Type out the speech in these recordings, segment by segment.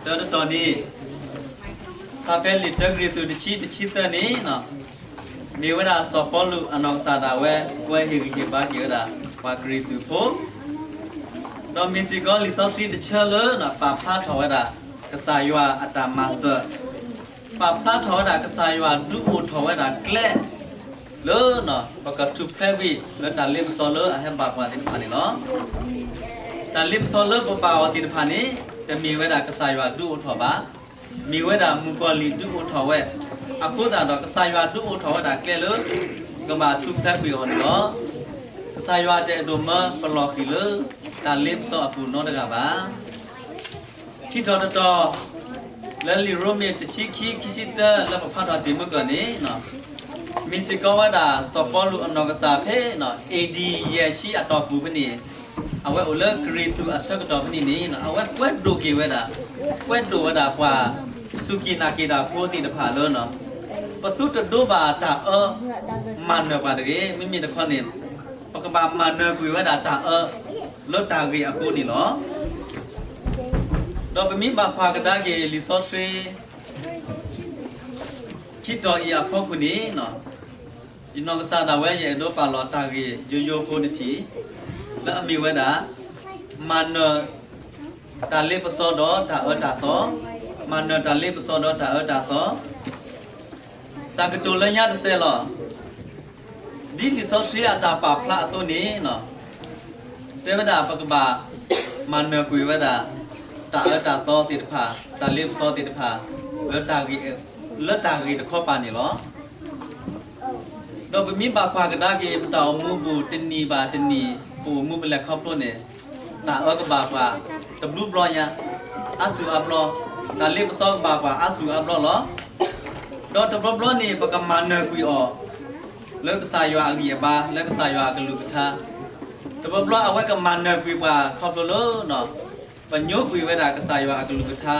တၢ်တတီၤန့ၣ်, ဖဲလံာ်တၢကရံၣ်သူးတဆံ တဆံသၢန့ၣ်, မ့ၢ်ဝဲဒၣ်စီၤပီလူးအနီၢ်ကစၢ်ဒၣ်ဝဲ ကွဲးဟ့ၣ်ဂံၢ်ဟ့ၣ်ဘါက့ၤဝဲဒၣ် ပှၤကရံၣ်သူးဖိ, ဒီးမ့ၢ်စ့ၢ်ကီးလံာ်စီဆှံတဆၢလၢ ပာ်ဖျါထီၣ်ဝဲဒၣ် ကစၢ်ယွၤအတၢ်မၤစၢၤ, ပာ်ဖျါထီၣ်ဝဲဒၣ်ကစၢ်ယွၤဒုးအိၣ်ထီၣ်ဝဲဒၣ်ကျဲ လၢ ပကထူၣ်ဖျဲးကွံာ်လၢတၢ်လ့ပစီလၢအဟဲဘၣ်ပှၤသ့ၣ်တဖၣ်န့ၣ်လီၤ. တၢ်လ့ပစီလၢပဘၣ်အီၤသ့ၣ်တဖၣ်န့ၣ် တမ့ၢ်ဝဲဒၣ်ကစၢ်ယွၤဒုးအိၣ်ထီၣ်ဘၣ်. မ့ၢ်ဝဲဒၣ်မုၣ်ကီၤလံၢ်ဒုးအိၣ်ထီၣ်ဝဲ, အဃိသတးဒီး ကစၢ်ယွၤဒုးအိၣ်ထီၣ်ဝဲဒၣ်ကျဲလၢ ကဘၣ်ထူၣ်ဖျဲးကွံာ်အီၤန့ၣ်လီၤ. ကစၢ်ယွၤတအဲၣ်ဒိးမၢပလီၢ်ဃံၤလၢ တၢ်လ့ပစီအပူၤနီတဂၤဘၣ်. ခံထီၣ်တတီၤ, လၢလံာ်ရိမ့ၤတဆံခံ ခံဆံတၢ လၢပဖးထီၣ်တ့ၢ်မုၢ်ကီၢ်န့ၣ်, မ့ၢ်စ့ၢ်ကီးဝဲဒၣ်စီၤပီလူးအနီၢ်ကစၢ်ဖဲ A D ယဲၢ်ဆံအတီၢ်ပူၤဖဲန့ၣ်, အဝဲအိၣ်လၢကရံၣ်သူးအဆၢကတီၢ်ဖဲန့ၣ်န့ၣ် အဝဲကွဲဒိၣ်က့ၤဝဲဒၣ်, ကွဲဒိၣ်ဝဲဒၣ်ပှၤစူၢ်က့ၤနာ်က့ၤတၢ်ဖိသ့ၣ်တဖၣ်လၢ ပသုတဒိးဘၣ်တၢ်အၢ မၤနၢၤပှၤတဂ့ၤ. မ့မ့ၢ်တခီန့ၣ် ပကဘၣ်မၤနၢၤကွံာ်ဝဲဒၣ်တၢ်အၢ လၢတၢ်ဂ့ၢ်အဃိန့ၣ်လီၤ. ဒီးပမ့ၢ်ဘၣ်ကွၢ်ကဒါက့ၤလံာ်စီဆှံ ခံတီၤအံၤအဖီခိၣ်န့ၣ်, ယနီၢ်ကစၢ်ဒၣ်ဝဲ ယအဲၣ်ဒိးပာ်လီၤတၢ်ဂ့ၢ်ယိယိဖိတထံၣ်, လၢအမ့ၢ်ဝဲဒၣ် မၤနၢၤ တၢ်လ့ပစီဒီးတၢ်အၢတၢ်သီ, မၤနၢၤတၢ်လ့ပစီဒီးတၢ်အၢတၢ်သီ, တၢ်ကတိၤလၢညါတစဲးလီၤ. ဒ်လံာ်စီဆှံအတၢ်ပာ်ဖျါအသိးန့ၣ်, တဲဝဲဒၣ်ပကဘၣ်မၤနၢၤကွံာ်ဝဲဒၣ် တၢ်အၢတၢ်သီသ့ၣ်တဖၣ်, တၢ်လ့ပစီသ့ၣ်တဖၣ်, လၢတၢ်ဂ့ၢ်တခီပၤန့ၣ်လီၤ. ဒီးပမ့ၢ်ဘၣ်ကွၢ်ကဒါက့ၤ ပတၢ်အိၣ်မူပူၤ တနံၣ်ဘၣ်တနံၣ် ပအိၣ်မူပလဲၤခီဖျိန့ၣ်, တၢ်အၢကဘၣ်ပှၤ တဘျုးဘျီညါ, အါစုအါဘျီ, တၢ်လ့ပစီကဘၣ်ပှၤအါစုအါဘျီလီၤ. ဒီးတဘျီဘျီန့ၣ် ပကမၤနၢၤကွံာ်အီၤ လၢကစၢ်ယွၤအဂံၢ်အဘါ, လၢကစၢ်ယွၤအကလုၢ်ကထါ, တဘျီဘျီအဝဲကမၤနၢၤကွံာ်ပှၤခီဖျိလၢ ပညိကွံာ်ဝဲဒၣ်ကစၢ်ယွၤအကလုၢ်ကထါ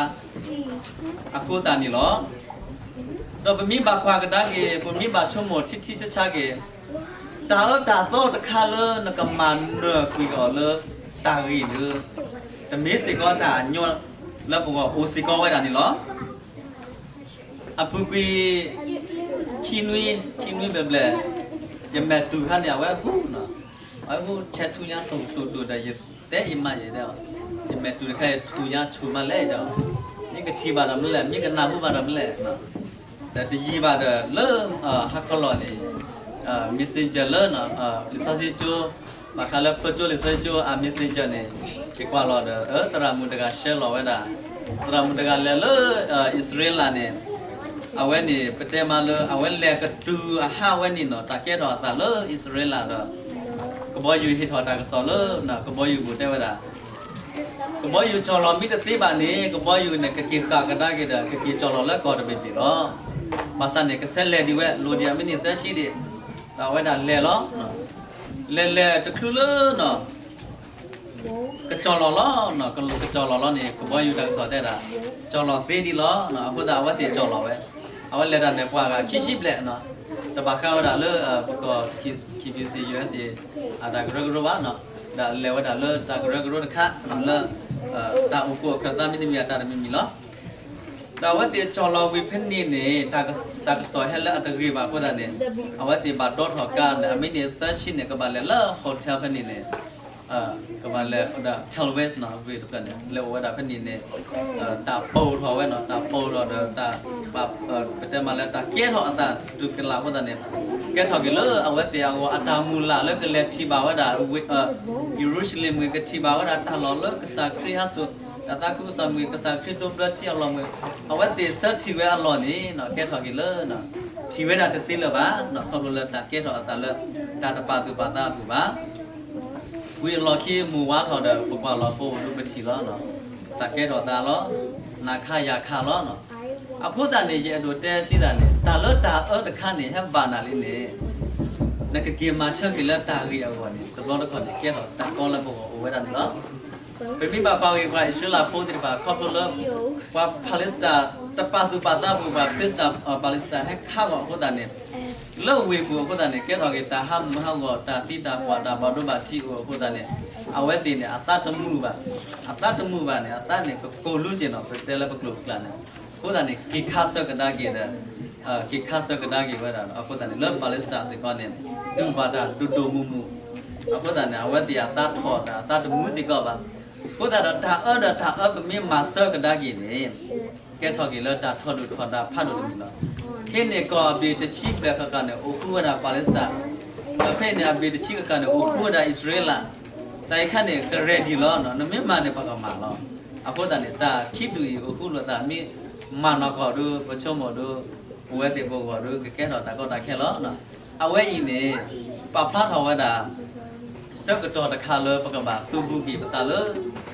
အဃိသတးန့ၣ်လီၤ. ဒီးပမ့ၢ်ဘၣ်ကွၢ်ကဒါက့ၤ ပမ့ၢ်ဘၣ်ဆိကမိၣ်ထံထံဆးဆးက့ၤ, တၢ်အၢတၢ်သီတခါလၢနကမၤနၢၤကွံာ်အီၤလၢတၢ်ဂ့ၢ်လၢ တမ့ၢ်စ့ၢ်ကီးတၢ်ညီလၢပဂီၢ်အိၣ်စ့ၢ်ကီးဝဲဒၣ်န့ၣ်လီၤ. အပူၤကွံာ် ခံနွံ, ခံနွံဘျဲၣ်ဘျဲၣ်, ယမဲာ်တူၢ်ခါန့ၣ် အဝဲဟူ, အဝဲဟူထဲထူညါတိၢ်တိၢ်တိၢ်ဒီး ယတဲအံၤမးယဲဒၣ်, ယမဲာ်တူၢ်တခါအံၤထူညါဆူၣ်မးလဲၣ်ဒီး, မ့ၢ်ကထံၣ်ဘၣ်ဒီးမနုၤလဲၣ်, မ့ၢ်ကနၢ်ဟူဘၣ်ဒီးမနုၤလဲၣ်, ဒီးတယံာ်ဘၣ်ဒီးလၢ ဟါခီလီၤန့ၣ် messenger လၢ လံာ်စီဆှံကၠိ, ဘၣ်ဃးလၢဖျိကၠိလံာ်စီဆှံကၠိအ messenger န့ၣ် ယကွၢ်လီၤဒီး သရၣ်မုၣ်တဂၤ share လီၤဝဲဒၣ်, သရၣ်မုၣ်တဂၤလဲၤလၢ အံၣ်စရ့လးန့ၣ်, အဝဲန့ၣ် ပတဲမးလၢ အဝဲလဲၤကတုၤအဟးဝဲန့ၣ်နီၤ တၢ်ကဲထီၣ်အသးလၢအံၣ်စရ့လးဒီး ကဘီယူၤဟ့ၣ်ထီၣ်တၢ်ကစီၣ်လၢ ကဘီယူၤပူၤတဲဝဲဒၣ် ကဘီယူၤကၠီၣ်လီၤမ့ၢ်တသ့ဘၣ်န့ၣ် ကဘီယူၤန့ၣ် ကက့ၤဃၣ်ကဒါက့ၤဒီး ကက့ၤကၠီၣ်လီၤလၢကီၢ်တဘ့ၣ်ဘ့ၣ်လီၤ. ဘၣ်ဆၣ်န့ၣ် ကဆဲးလဲၤဒံးဝဲ လိၣ်ဒံးအမံးနံးသၢဆံဒံး, ဒီးအဝဲဒၣ်လဲၤလီၤ. လဲၤလဲၤတချုးလၢ ကၠီၣ်လီၤလီၤ, ကၠီၣ်လီၤလီၤန့ၣ် ကဘီယူၤတၢ်ကစီၣ်တဲဒၣ် ကၠီၣ်လီၤသ့ဒံးလီၤ. အဃိသတးအဝဲသ့ၣ်ကၠီၣ်လီၤဝဲ, အဝဲလဲၤတၢ်န့ၣ်ပှၤဂၤခံဆံဘျဲၣ်, တဘၣ်ဃးဝဲဒၣ်လၢ ပကီၢ် K B C U S A အတၢ်ကရၢကရိဘၣ်, ဒီးလဲၤဝဲဒၣ်လၢတၢ်ကရၢကရိတခါလၢ တၢ်အိၣ်ဖှိၣ်အခၢၣ်သးမ့တမ့ၢ်အတၢ်တမံၤမံၤလီၤ. ဒီးအဝဲသ့ၣ်ကၠီၣ်လီၤဝံၤဖဲန့ၣ်န့ၣ် တၢ်ကစီၣ်ဟဲလၢအတဂ့ၤဘၣ်အဃိသတးန့ၣ် အဝဲသ့ၣ်ဘၣ်ဒိးထီၣ်ကါန့ၣ် အမံးနံးသၢဆံန့ၣ် ကဘၣ်လဲၤလၢ hotel ဖဲန့ၣ်န့ၣ် ကဘၣ်လဲၤဒီး Telwest နီၤ ဝ့ၢ်တဖျၢၣ်န့ၣ် လဲၤအိၣ်ဝဲဒၣ်ဖဲန့ၣ်န့ၣ် တၢ်ပိၢ်ထီၣ်ဝဲနီၤ တၢ်ပိၢ်ထီၣ်ဒီးတၢ် ပတဲမးလၢတၢ်ကဲထီၣ်အသးတုၤကလာ်အဃိသတးန့ၣ် ကဲထီၣ်က့ၤလၢအဝဲသ့ၣ်အဂီၢ်အတၢ်မုၢ်လၢ်လၢကလဲၤထံၣ်ဘၣ်ဝဲဒၣ် ယရူၤၡလ့ၣ်မ့ၢ် ကထံၣ်ဘၣ်ဝဲဒၣ်တၢ်လီၢ်လၢကစၢ်ခရံာ်ဟးစိာ် တၢ်သးခုကစီၣ်မ့ၢ် ကစၢ်ခရံာ်ဒိးဘျၢထံအလီၢ်မ့ၢ် အဝဲသ့ၣ်ဆၢထံၣ်ဝဲအလီၢ်န့ၣ် ကဲထီၣ်က့ၤလၢ ထံၣ်ဝဲဒၣ်တသ့လၢၤဘၣ် ခီဖျိလၢတၢ်ကဲထီၣ်အသးလၢ တၢ်တပာ်သူၣ်ပာ်သးအပူၤဘၣ် ဝံၤအလီၢ်ခံမုၢ်ဝါထီၣ်ဒီး ပကွၢ်လီၤပအိၣ်ဒူပထံၣ်လီၤ. တၢ်ကဲထီၣ်သးလီၤ. နၤခါယၤခါလီၤ. အဃိသတးန့ၣ် ယအဲၣ်ဒိးတဲစံးသးန့ၣ် တၢ်လၢတၢ်အၢတခါန့ၣ် ဟဲဘၣ်နၤလံန့ၣ် နကက့ၤမၤဆၢက့ၤလၢတၢ်ဂ့ၢ်အဂီၢ်န့ၣ် တဘျီတခီၣ်န့ၣ် ကဲထီၣ်တၢ်ကီလၢပဂီၢ်အိၣ်ဝဲဒၣ်န့ၣ်လီၤ. ပမ့ၢ်ဘၣ်ပာ်ဂ့ၢ်ပှၤအံၣ်စရ့လးဖိသ့ၣ်တဖၣ် ခီဖျိလၢ ပှၤ Palestine တပာ်သူၣ်ပာ်သးအပူၤ ပှၤ Palestine ဟဲခးဂီၤအဃိသတးန့ၣ် လၢဝ့ၢ်ပူၤအဃိသတးန့ၣ် ကဲထီၣ်က့ၤတၢ်ဟးမုၢ်ဟးဂီၤ တၢ်သံတၢ်ပှၢ် တၢ်ဘၣ်ဒိဘၣ်ထံးအိၣ်အဃိသတးန့ၣ် အဝဲသ့ၣ်န့ၣ် အသးတမုာ်ဘၣ်, အသးတမုာ်ဘၣ်န့ၣ် အသးန့ၣ်ကကိၢ်လူၤက့ၤနီၤ ပတဲလၢပကျိာ်ပကျါန့ၣ်, အဃိသတးန့ၣ် က့ၤခါဆၢကဒါက့ၤဒီး က့ၤခါဆၢကဒါက့ၤဝဲဒၣ်ဒီး အဃိသတးန့ၣ် လၢ Palestine စ့ၢ်ကီးန့ၣ် တူၢ်ဘၣ်တၢ်ဒိၣ်ဒိၣ်မုၢ်မုၢ်, အဃိသတးန့ၣ် အဝဲသ့ၣ်အသးထီၣ်တၢ် အသးတမုာ်စ့ၢ်ကီးဘၣ်. အဃိသတးဒီး တၢ်အၢဒီးတၢ်အၢပမ့ၢ်မၤဆၢကဒါက့ၤန့ၣ် ကဲထီၣ်က့ၤလၢတၢ်ထီၣ်ဒုၣ်ထီၣ်ဒါဖးဒိၣ်တမံၤလီၤ. ခဲန့ၣ်ကီၢ်အဘ့ၣ်တဆံဘျဲၣ်ဃၣ်ဃၣ်န့ၣ် အိၣ်ဃူဝဲဒၣ် Palestine, ဒီးဖဲန့ၣ်အဘ့ၣ်တဆံဃၣ်ဃၣ်န့ၣ် အိၣ်ဃူဝဲဒၣ်အံၣ်စရ့လး, တၢ်အံၤခါန့ၣ် ကရဲဒံးလီၤ, နမ့ၢ်မၤန့ၣ် ပကမၤလီၤ. အဃိသတးန့ၣ် တၢ်ခံဒူၣ်အံၤအိၣ်ဃူလိာ်သး မ့ၢ်မၤနီၢ်ကီၢ်ဒုး ပဆိကမိၣ်ဒုး ပဝဲသ့ၣ်ပဂီၢ်ဒုး ကကဲထီၣ်တၢ်ကီတၢ်ခဲလီၤ. အဝဲအံၤန့ၣ် ပာ်ဖျါထီၣ်ဝဲဒၣ် ဆၢကတီၢ်တခါလၢပကဘၣ်သုးဘူးက့ၤပသးလၢ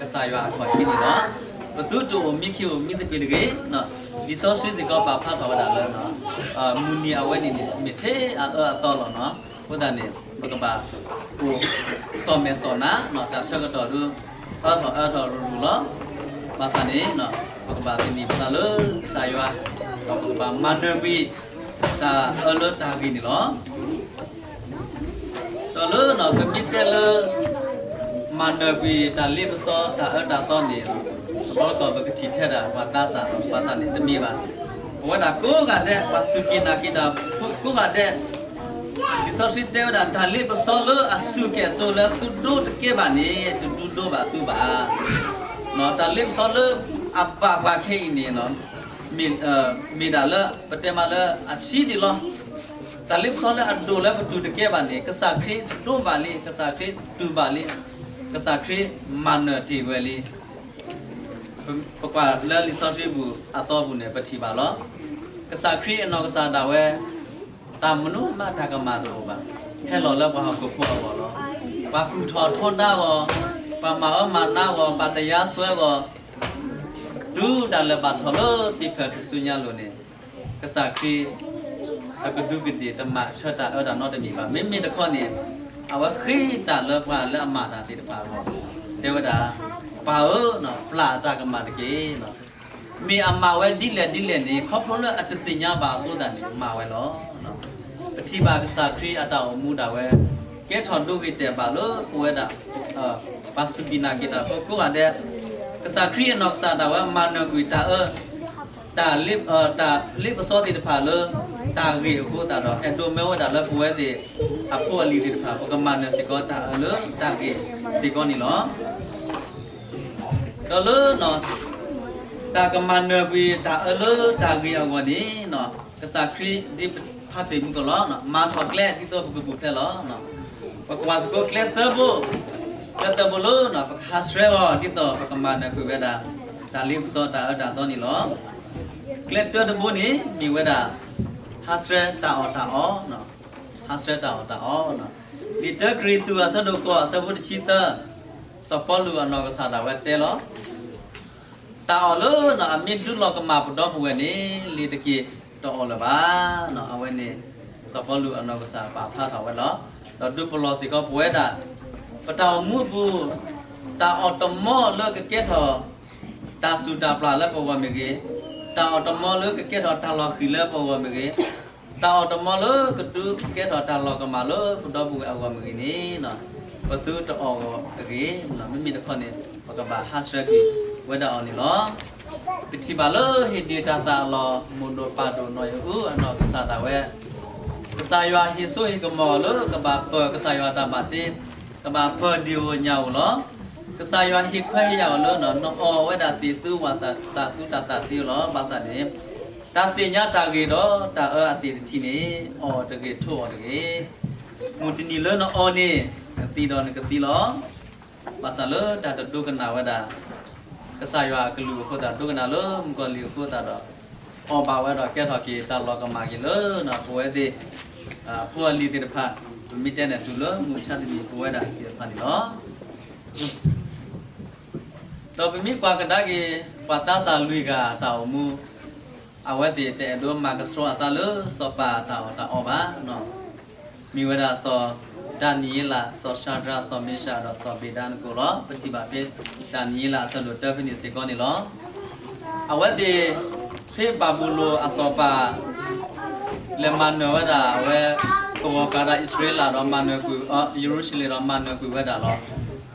ကစၢ်ယွၤအခီၣ်ထံးန့ၣ်လီၤ. ပသုတအိၣ်မံခံအိၣ်မံသပ့ၤတဂ့ၤ. လံာ်စီဆှံစ့ၢ်ကီးပာ်ဖျါထီၣ်ဝဲဒၣ်လၢ မုၢ်နံၤအဝဲန့ၣ်န့ၣ် မ့ၢ်ထဲအအၢအသီလီၤနီၤ. အဃိသတးန့ၣ် ပကဘၣ်အိၣ် စီၣ်မဲာ်စီၣ်နါ တၢ်ဆၢကတီၢ်ဒုး အၢထီၣ်အၢထီၣ်ရူၤရူၤလီၤ. ဘၣ်ဆၣ်န့ၣ် ပကဘၣ်သန့ၤပသးလၢကစၢ်ယွၤ ဒီးပကဘၣ်မၤနၢၤကွံာ် တၢ်အၢလၢတၢ်ဂ့ၤန့ၣ်လီၤ. ဒီးလၢပမ့ၢ်တဲလၢ မၤနၢၤကွံာ်တၢ်လ့ပစီတၢ်အၢတၢ်သီန့ၣ် တဘျီတခီၣ်ပကထံၣ်ထဲဒၣ်ပှၤသးစၢ်ဘၣ်ဆၣ်န့ၣ် တမ့ၢ်ဘၣ်. ပဝဲဒၣ်ကိးဂၤဒဲး ပှၤစူၢ်က့ၤနာ်က့ၤတၢ်ဖိကိးဂၤဒဲး လံာ်စီဆှံတဲဝဲဒၣ် တၢ်လ့ပစီလၢအစူၢ်က့ၤစိၤလၢသုဒိတကဲဘၣ်န့ၣ် တဒူဒိဘၣ်သုဘၣ်. တၢ်လ့ပစီလၢအဘၣ်ဘၣ်ခဲအံၤန့ၣ် မ့ၢ်ဒၣ်လၢပတဲမးလၢအဆံးဒံးလီၤ. တၢ်လ့ပစီလၢအဒိၣ်လၢပတူၢ်တကဲဘၣ်န့ၣ် ကစၢ်ခရံာ်ဒိဘၣ်လံ, ကစၢ်ခရံာ်တူၢ်ဘၣ်လံ, ကစၢ်ခရံာ်မၤနၢၤတ့ၢ်ဝဲလံ. ပကွၢ်လၢလံာ်စီဆှံပူၤအသီပူၤန့ၣ် ပထံၣ်ဘၣ်လီၤ. ကစၢ်ခရံာ်အနီၢ်ကစၢ်ဒၣ်ဝဲ တၢ်မနုၤမးတၢ်ကမၣ်တအိၣ်ဘၣ်. ဟဲလီၤလၢပှၤဟီၣ်ခိၣ်ဖိအဂီၢ်လီၤ. ပှၤကူၣ်ထီၣ်ထီဒါဂီၢ်, ပှၤမၤအၢမၤနးဂီၢ်, ပှၤတယါစွဲဂီၢ်, တုၤဒၣ်လဲာ်ဘၣ်ထီၣ်လၢသံၣ်ဖျၢၣ်ထူၣ်စုညါလိၤန့ၣ် ကစၢ်ခရံာ် တကဒူးကဒ့ၣ်တမၤဆၢတၢ်အၢတၢ်နီတမံၤဘၣ်. မ့မ့ၢ်တခီန့ၣ် အဝဲဃ့တၢ်လၢပှၤလၢအမၤတၢ်သ့ၣ်တဖၣ်အဂီၢ်, တဲဝဲဒၣ်, ပၢ်ဧၢ, ပျၢ်အတၢ်ကမၣ်တက့ၢ်. မ့ၢ်အမၤဝဲဒ်လဲၣ်ဒ်လဲၣ်န့ၣ် ခီဖျိလၢအတသ့ၣ်ညါဘၣ်အဃိသတးန့ၣ် မၤဝဲလီၤ. ပထံၣ်ဘၣ်ကစၢ်ခရံာ်အတၢ်အိၣ်မူဒၣ်ဝဲ ကဲထီၣ်ဒိဂ့ၤတဲာ်ဘၣ်လၢပဝဲဒၣ် ပှၤစူၢ်က့ၤနာ်က့ၤတၢ်ဖိကိးဂၤဒဲး, ကစၢ်ခရံာ်အနီၢ်ကစၢ်ဒၣ်ဝဲမၤနၢၤကွံာ်တၢ်အၢ တၢ်လ့ပစီသ့ၣ်တဖၣ်လၢ တၢ်ဂ့ၤအဃိသတးဒီး အဲၣ်ဒိးမၢဝဲဒၣ်လၢပဝဲသ့ၣ် အဖိအလံၤသ့ၣ်တဖၣ် ပကမၤနၢၤစ့ၢ်ကီးတၢ်အၢလၢတၢ်ဂ့ၤစ့ၢ်ကီးန့ၣ်လီၤ. ဒီးလၢ တၢ်ကမၤနၢၤကွံာ်တၢ်အၢလၢတၢ်ဂ့ၤအဂီၢ်န့ၣ် ကစၢ်ခရံာ်ဒ်ဖးတံၢ်မူကီၢ်လီၤ မၤထီၣ်ကျဲဒ်သိးပကပူၤဖျဲးလီၤ. ပကွၢ်စ့ၢ်ကီးကျဲသၢဘိ, ကျဲသၢဘိလၢ ပကဟးဆှဲအီၤဒ်သိးပကမၤနၢၤကွံာ်ဝဲဒၣ် တၢ်လ့ပစီတၢ်အၢတၢ်သီန့ၣ်လီၤ. ကျဲတၢတဘိန့ၣ် မ့ၢ်ဝဲဒၣ် ဟးဆှဲတၢ်အီၣ်တၢ်အီ, ဟးဆှဲတၢ်အီၣ်တၢ်အီ, လံာ်တၢကရံၣ်သူးအဆၢဒိၣ်ဃိးအဆၢဖိတဆံသၢ, စီၤပီလူးအနီၢ်ကစၢ်ဒၣ်ဝဲတဲလီၤ တၢ်အီၣ်လၢအမ့ၢ်ဒုးလီၤကမၣ်ပဒီပုၢ်ဝဲၢ်န့ၣ် လ့ၤတက့ၢ်တအီၣ်လၢၤဘၣ်. အဝဲန့ၣ် စီၤပီလူးအနီၢ်ကစၢ်ပာ်ဖျါထီၣ်ဝဲလီၤ. ဒီးဒုးပလီၢ်စ့ၢ်ကီးပဝဲဒၣ် ပတၢ်အိၣ်မူအပူၤ တၢ်အီၣ်တမီလၢကကဲထီၣ် တၢ်စူၢ်တၢ်ပျၢ်လၢပဂီၢ်မ့ၢ်ဂ့ၤ, တၢ်အီၣ်တမီလၢကကဲထီၣ်တၢ်လီၤဃံၤလၢပဂီၢ်မ့ၢ်ဂ့ၤ, တၢ်အီၣ်တမီလၢကဒုးကဲထီၣ်တၢ်လီၤကမၣ်လၢပဒီပုၢ်ဝဲၢ်အဂီၢ်မ့ၢ်ဂ့ၤန့ၣ် ပသုတအီၣ်အဂီၢ်တဂ့ၤ, မ့မ့ၢ်တခီန့ၣ် ပကဘၣ်ဟးဆှဲက့ၤဝဲဒၣ်အီၤန့ၣ်လီၤ. ပထံၣ်ဘၣ်လၢဟ့ၣ်ဒ့ၣ်တၢ်သၣ်အလီၢ် မိၢ်ဒိၣ်ပၢ်ဒိၣ်နီၢ်အူအနီၢ်ကစၢ်ဒၣ်ဝဲ ကစၢ်ယွၤဟ့ၣ်စိဟ့ၣ်ကမီၤအီၤလၢကဘၣ်ပၢၤကစၢ်ယွၤတၢ်ဘၣ်တ့, ကဘၣ်ပၢၤဒ့ၣ်ဧိၤညၣ်ဧိၤလီၤ. ကစၢ်ယွၤဟ့ၣ်ခွဲးယာ်အီၤလၢ နအီၣ်ဝဲဒၣ်သ့ၣ်သုဝၣ်တၢ်သူတၢ်သၣ်သ့လီၤ. ဘၣ်ဆၣ်န့ၣ် တၢ်သ့ၣ်ညါတၢ်ဂ့ၤဒီးတၢ်အၢအသ့ၣ်တထံၣ်န့ၣ် အီၣ်တဂ့ၤထိးအီၣ်တဂ့ၤ. မုၢ်တနံၤလၢနအီၣ်န့ၣ် နသံဒီးနကသံလီၤ. ဘၣ်ဆၣ်လၢတၢ်တဒိကနၣ်ဝဲဒၣ် ကစၢ်ယွၤအကလုၢ်အဃိသတး ဒိကနၣ်လၢမုၣ်ကီၤလံၢ်အဃိသတးဒီး အီၣ်ဘၣ်ဝဲဒီးကဲထီၣ်က့ၤတၢ်လီၤကမၣ်က့ၤလၢပဝဲသ့ၣ် ဖိအလံၤသ့ၣ်တဖၣ် ပမ့ၢ်တဲန့ၣ်တုၤလၢမုၢ်မဆါတနံၤပဝဲဒၣ်သ့ၣ်တဖၣ်န့ၣ်လီၤ. ဒီးပမ့ၢ်ကွၢ်ကဒါက့ၤ ပှၤသးစၢ်လွံၢ်ဂၤတၢ်အိၣ်မူ အဝဲသ့ၣ်တအဲၣ်ဒိးမၤကဆှီအသးလၢစီၤပၤတၢ်အီၣ်တၢ်အီဘၣ်. မ့ၢ်ဝဲဒၣ်စီၤဒၤနံးယ့လး, စီၤၡၤဒြး, စီၤမ့ၡး, ဒီးစီၤဘ့းနဒကိလီၤ. ပထံၣ်ဘၣ်ဖဲဒၤနံးယ့လးအဆၢဒိၣ်တၢဖဲန့ၣ်စ့ၢ်ကီးန့ၣ်လီၤ. အဝဲသ့ၣ် ဖဲဘၤဘူလိၣ်အစီၤပၤ လဲၤမၤနၢၤဝဲဒၣ်အဝဲ ကဝီၤဃာ်ဒၣ်အံၣ်စရ့လးဒီးမၤနၢၤကွံာ် ယရူၤၡလ့ၣ်ဒီးမၤနၢၤကွံာ်ဝဲဒၣ်လီၤ.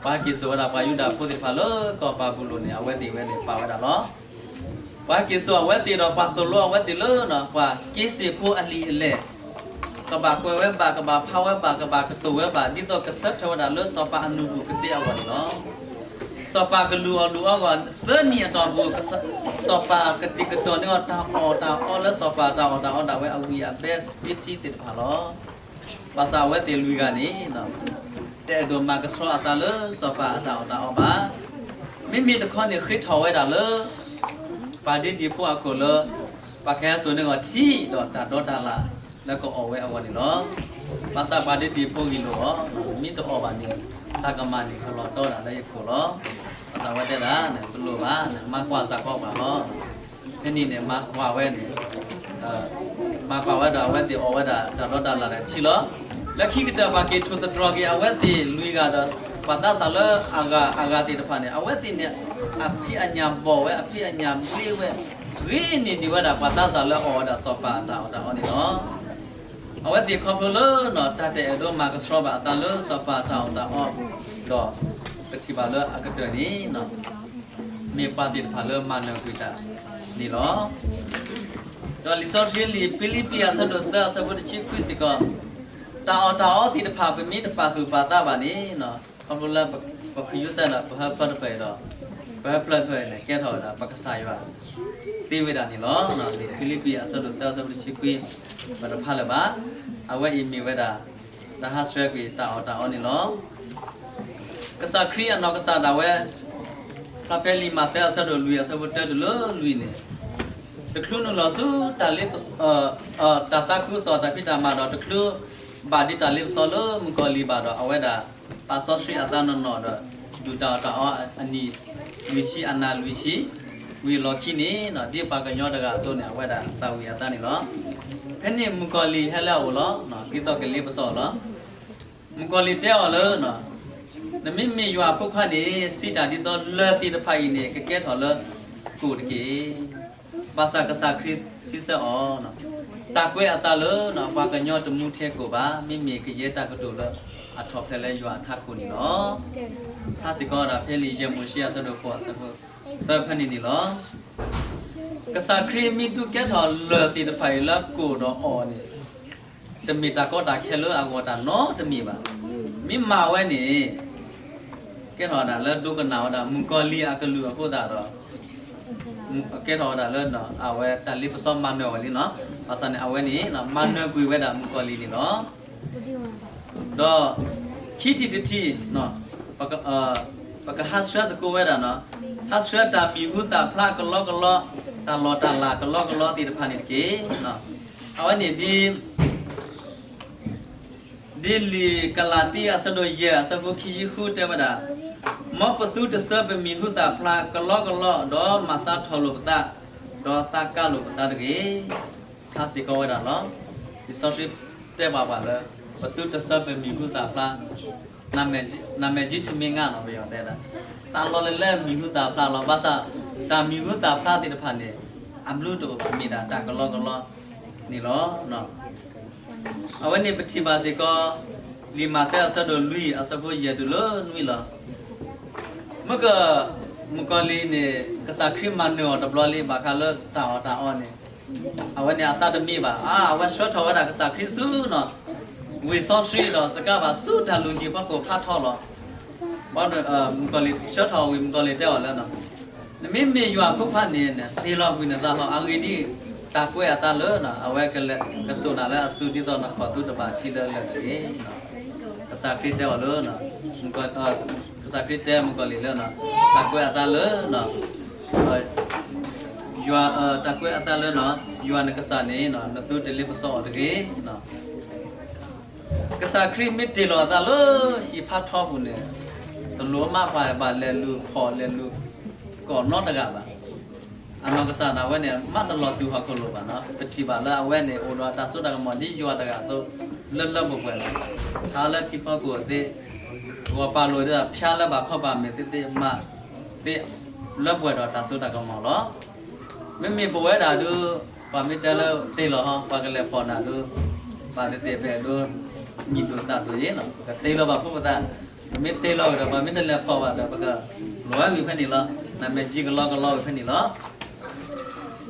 ပှၤဟဲက့ၤစိာ်ဝဲဒၣ်ပှၤယူဒၤဖိသ့ၣ်တဖၣ်လၢကီၢ်ဘၤဘူလိၣ်န့ၣ် အဝဲသ့ၣ်ဝဲန့ၣ်ပာ်ဝဲဒၣ်လီၤ. ပှၤဟဲက့ၤစိာ်အဝဲသ့ၣ်ဒီးပှၤသိၣ်လိအဝဲသ့ၣ်လၢ ပှၤက့စ့ၣ်ဖိအလံာ်အလဲၢ်, ကဘၣ်ကွဲးဝဲဘၣ်, ကဘၣ်ဖးဝဲဘၣ်, ကဘၣ်ကတိၤဝဲဘၣ်, ဒ်သိးကဆၢထၢၣ်ဝဲဒၣ်လၢစီၤပၤအနူၢ်ပူၤကသ့အဂီၢ်န့ၣ်လီၤ. စီၤပၤကလူၤအီၣ်လူၤအီဂီၢ်သၢနံၣ်အတီၢ်ပူၤ, စီၤပၤကတဲာ်ကတီၤန့ၢ်အီၤတၢ်အီၣ်တၢ်အီလၢစီၤပၤတၢ်အီၣ်တၢ်အီဒၣ်ဝဲအဝံၣ်အဘဲသ့ၣ်တဖၣ်လီၤ. ဘၣ်ဆၣ်အဝဲသ့ၣ်လွံၢ်ဂၤန့ၣ် တအဲၣ်ဒိးမၤကဆှီအသးလၢစီၤပၤအတၢ်အီၣ်တၢ်အီဘၣ်. မ့မ့ၢ်တခီန့ၣ် ဃ့ထီၣ်ဝဲဒၣ်လၢ ပှၤဒ့တံၤဖိအခိၣ်လၢ ပှၤကဟဲစိာ်န့ၢ်အီၤထံဒီးတၢ်ဒိးတၢ်လၣ်လၢကအီၣ်ဝဲအဂီၢ်န့ၣ်လီၤ. ဘၣ်ဆၣ်ပှၤဒ့တံၤဖိဂ့ၢ်လိာ်အီၤ, မ့ၢ်တအီၣ်ဘၣ်န့ၣ် တၢ်ကမၣ်န့ၣ်ကလီၤတီဒၣ်လၢယခိၣ်လီၤ. ဘၣ်ဆၣ်ဝဲတဲဒၣ် တလိၣ်ဘၣ်, မၤကွၢ်စ့ၢ်ကီးပှၤလီၤ. ဖဲန့ၣ်န့ၣ် မၤကွၢ်ဝဲန့ၣ် မၤကွၢ်ဝဲဒီးအဝဲသ့ၣ်အီၣ်ဝဲဒၣ်တၢ်ဒိးတၢ်လၣ်ဒီးထံလီၤ. လၢခံကတၢၢ်ပှၤက့ၤထိၣ်သတြီၤက့ၤအဝဲသ့ၣ်လွံၢ်ဂၤဒီး ပှၤသးစၢ်လၢအဂၤအဂၤသ့ၣ်တဖၣ်န့ၣ် အဝဲသ့ၣ်န့ၣ် အဖံးအညၣ်ဘီၣ်ဝဲ, အဖံးအညၣ်ဘျ့ဝဲ, ဂ့ၤန့ၢ်ဒံးဝဲဒၣ်ပှၤသးစၢ်လၢအီၣ်ဝဲဒၣ်စီၤပၤအတၢ်အီၣ်တၢ်အီန့ၣ်လီၤ. အဝဲသ့ၣ်ခီဖျိလၢ တၢ်တအဲၣ်ဒိးမၤကဆှီဘၣ်အသးလၢစီၤပၤတၢ်အီၣ်တၢ်အီဒီး ပထံၣ်ဘၣ်လၢအကတၢၢ်န့ၣ် မ့ၢ်ပှၤသ့ၣ်တဖၣ်လၢမၤနၢၤကွံာ်တၢ်န့ၣ်လီၤ. ဒီးလံာ်စီဆှံလံာ်ဖံလံးပံၤအဆၢဒိၣ်သၢအဆၢဖိတဆံခွံစ့ၢ်ကီး, တၢ်အီၣ်တၢ်အီသ့ၣ်တဖၣ် ပမ့ၢ်တပာ်သူၣ်ပာ်သးဘၣ်န့ၣ် ခီဖျိလၢပခယုၢ်စဲဒီး ပဟၢဖျၢၣ်တဖၣ်အံၤဒီး ပဟၢဖျၢၣ်တဖၣ်အံၤန့ၣ် ကဲထီၣ်ဝဲဒၣ်ပကစၢ်ယွၤသ့ဝဲဒၣ်န့ၣ်လီၤ. လံာ်ဖံလံးပံၤအဆၢဒိၣ်သၢအဆၢဖိတဆံခွံ ပတဖးလၢၤဘၣ်. အဝဲအံၤမ့ၢ်ဝဲဒၣ် တၢ်ဟးဆှဲးကွံာ်တၢ်အီၣ်တၢ်အီန့ၣ်လီၤ. ကစၢ်ခရံာ်အနီၢ်ကစၢ်ဒၣ်ဝဲ ဖျါဖဲလံာ်မးသဲအဆၢဒိၣ်လွံၢ်အဆၢဖိတၢတုၤလၢလွံၢ်န့ၣ် တချုးနုာ်လီၤဆူ တၢ်လ့ပစီ တၢ်သးခုကစီၣ်တၢ်ဖံးတၢ်မၤဒီး တချုးဘၣ်ဒ်တၢ်လ့ပစီလၢမုၣ်ကီၤလံၢ်ဘၣ်ဒီး အဝဲဒၣ်ပာ်စီဆှံအသးနီၢ်နီၢ်ဒီး ဒုၣ်တၢ်အီၣ်တၢ်အီအနံၣ်လွံၢ်ဆံအနၤလွံၢ်ဆံ ဝံၤအလီၢ်ခံန့ၣ် ဒ်ပှၤကညီတဂၤအသိးန့ၣ် အဝဲဒၣ်သးဝံၣ်အသးန့ၣ်လီၤ. ဖဲန့ၣ်မုၣ်ကီၤလံၢ်ဟဲလၢအအိၣ်လီၤ. ဒ်သိးကလ့ပစီအီၤလီၤ. မုၣ်ကီၤလံၢ်တဲအီၤလၢ နမ့မ့ၢ်ယွၤအဖိခွါန့ၣ် စံးတၢ်ဒ်သိးလၢၢ်သ့ၣ်တဖၣ်အံၤန့ၣ် ကကဲထီၣ်လၢကိၣ်တက့ၢ်. ဘၣ်ဆၣ်ကစၢ်ခရံာ်စံးဆၢအီၤ, တၢ်ကွဲးအသးလၢပှၤကညီတမူထဲကိၣ်ဘၣ်, မ့မ့ၢ်ကယဲၢ်တၢ်ကတိၤလၢအထီၣ်ဖျဲးလၢယွၤအထးခိၣ်န့ၣ်လီၤ. ဖးစ့ၢ်ကီးဝဲဒၣ်ဖဲလံာ်ယဲၢ်မိၤၡ့အဆၢဒိၣ်ဃိးအဆၢဖိသၢဖဲန့ၣ်န့ၣ်လီၤ. ကစၢ်ခရံာ်မ့ၢ်ဒုးကဲထီၣ်လၢၢ်သ့ၣ်တဖၣ်အံၤလၢကိၣ်ဒီးအီၣ်န့ၣ် တမ့ၢ်တၢ်ကီတၢ်ခဲလၢအဂီၢ်တၢ်နီတမံၤဘၣ်. မ့ၢ်မၤဝဲန့ၣ် ကဲထီၣ်ဝဲဒၣ်လၢဒိကနၣ်ဝဲဒၣ်မုၣ်ကီၤလံၢ်အကလုၢ်အဃိသတးဒီး ကဲထီၣ်ဝဲဒၣ်လၢအဝဲတၢ်လ့ပစီမၤနၢၤဝဲလံနီၤ. ဘၣ်ဆၣ်န့ၣ် အဝဲန့ၣ် မၤနၢၤကွံာ်ဝဲဒၣ်မုၣ်ကီၤလံၢ်န့ၣ်လီၤ. ဒီးခံထံၣ်တထံၣ် ပကဟးဆှဲးသကိးဝဲဒၣ်နီၤ, ဟးဆှဲးတၢ်မံၤဟူသၣ်ဖျါကလီကလီ, တၢ်လီၢ်တၢ်လၤကလီကလီသ့ၣ်တဖၣ်န့ၣ်တက့ၢ်. အဝဲန့ၣ်ဒ် ဒ်လံာ်ကလၤတံအဆၢဒိၣ်ယဲၢ်အဆၢဖိခံဆံဃုတဲဝဲဒၣ်, မ်ပသုတဆၢပမံၤဟူသၣ်ဖျါကလီကလီ, ဒီးမၤသးထီၣ်လိာ်ပသး, ဒီးသးကါလိာ်ပသးတဂ့ၤ. ဖျါစ့ၢ်ကီးဝဲဒၣ်လီၤ. လံာ်စီဆှံတဲဘၣ်ပှၤလၢ ပသုတဆၢပမံၤဟူသၣ်ဖျါ, နမဲာ်ကံထမ့ၢ်ငါနီၤ ပယီၤတဲဒၣ်, တၢ်လီၢ်လၢလဲၣ်မံၤဟူသၣ်ဖျါလီၤ. ဘၣ်ဆၣ် တၢ်မံၤဟူသၣ်ဖျါသ့ၣ်တဖၣ်န့ၣ် အဘျုးတအိၣ်ဘၣ် မ့ၢ်ဒၣ်တၢ်ကလီကလီန့ၣ်လီၤ. အဝဲန့ၣ်ပထံၣ်ဘၣ်စ့ၢ်ကီး လံာ်မးသဲအဆၢဒိၣ်လွံၢ်အဆၢဖိယဲၢ်တုၤလၢနွံလီၤ. မ့ၢ်က မုၣ်ကီၤလံၢ်န့ၣ် ကစၢ်ခရံာ်မၤနၢၤအီၤတဘျီလံ ဘၣ်ဃးလၢတၢ်အီၣ်တၢ်အီန့ၣ် အဝဲန့ၣ်အသးတမံဘၣ်. အဝဲဆှၢထီၣ်ဝဲဒၣ်ကစၢ်ခရံာ်ဆူနီၤ ဝ့ၢ်စီဆှံဒီးသကးဘၣ်ဆူတၢ်လုၢ်ဟံၣ်ဖီခိၣ်ဖးထီလီၤ. မုၣ်ကီၤလံၢ်ဆှၢထီၣ်ဝံၤ မုၣ်ကီၤလံၢ်တဲအီၤလၢ နမ့မ့ၢ်ယွၤအဖိခွါန့ၣ် တ့ၢ်လီၤကွံာ်နသးလီၤ. အဂ့ၢ်ဒ်အံၤ, တၢ်ကွဲးအသးလၢ အဝဲကစိာ်နၤလၢအစုဒ်သိးနခီၣ်သူတဘၣ်ထံလၢလၢၢ်တဂ့ၤ. ကစၢ်ခရံာ်တဲအီၤလၢ ကစၢ်ခရံာ်တဲမုၣ်ကီၤလံၢ်လၢ တၢ်ကွဲးအသးလၢ ယွၤ, တၢ်ကွဲးအသးလၢ ယွၤနကစၢ်န့ၣ် နသုတလ့ပစီအီၤတဂ့ၤ. ကစၢ်ခရံာ်မ့ၢ်တ့ၢ်လီၤအသးလၢဟံၣ်ဖးထီပူၤန့ၣ် တလိၣ်မးပှၤဘၣ်လဲၤလူၤဖီၣ်လဲၤလူၤကိးနီတဂၤဘၣ်. အနီၢ်ကစၢ်ဒၣ်ဝဲန့ၣ် မးတလီၤတုၤဟီၣ်ခိၣ်လိၤဘၣ်နီၤ. ပထံၣ်ဘၣ်လၢအဝဲန့ၣ် အိၣ်ဒီးတၢ်စိတၢ်ကမီၤဒ်ယွၤတဂၤအသိး လၢလၢပှဲၤပှဲၤလီၤ. ဟးလၢထံဖီခိၣ်သ့, ဂီၤပာ်လိာ်ဒီးဖၠါလၢဘၣ်ခီဘၣ်မဲာ်သ့ၣ်သ့ၣ်မးသ့, လၢပှဲၤဒီးတၢ်စိတၢ်ကမီၤလီၤ. မ့မ့ၢ်ပဝဲဒၣ်ဒုး ပှၤမ့ၢ်တဲလၢတ့ၢ်လီၤဟီ ပှၤကလဲၤဖီၣ်နၤဒုး ဘၣ်သ့ၣ်သ့ၣ်ဖဲဒုး မံၤဒိၣ်သၣ်ဒိၣ်ယ့ၣ်နီၤ ပကတ့ၢ်လီၤဘၣ်ဖိပသး ပမ့ၢ်တဲလီၤကဒီး ပှၤမ့ၢ်တလဲၤဖီၣ်ဘၣ်ဒီး ပကလိးဝဲဝံၤဖဲန့ၣ်လီၤ. နမဲာ်ကံကလီကလီဝံၤဖဲန့ၣ်လီၤ.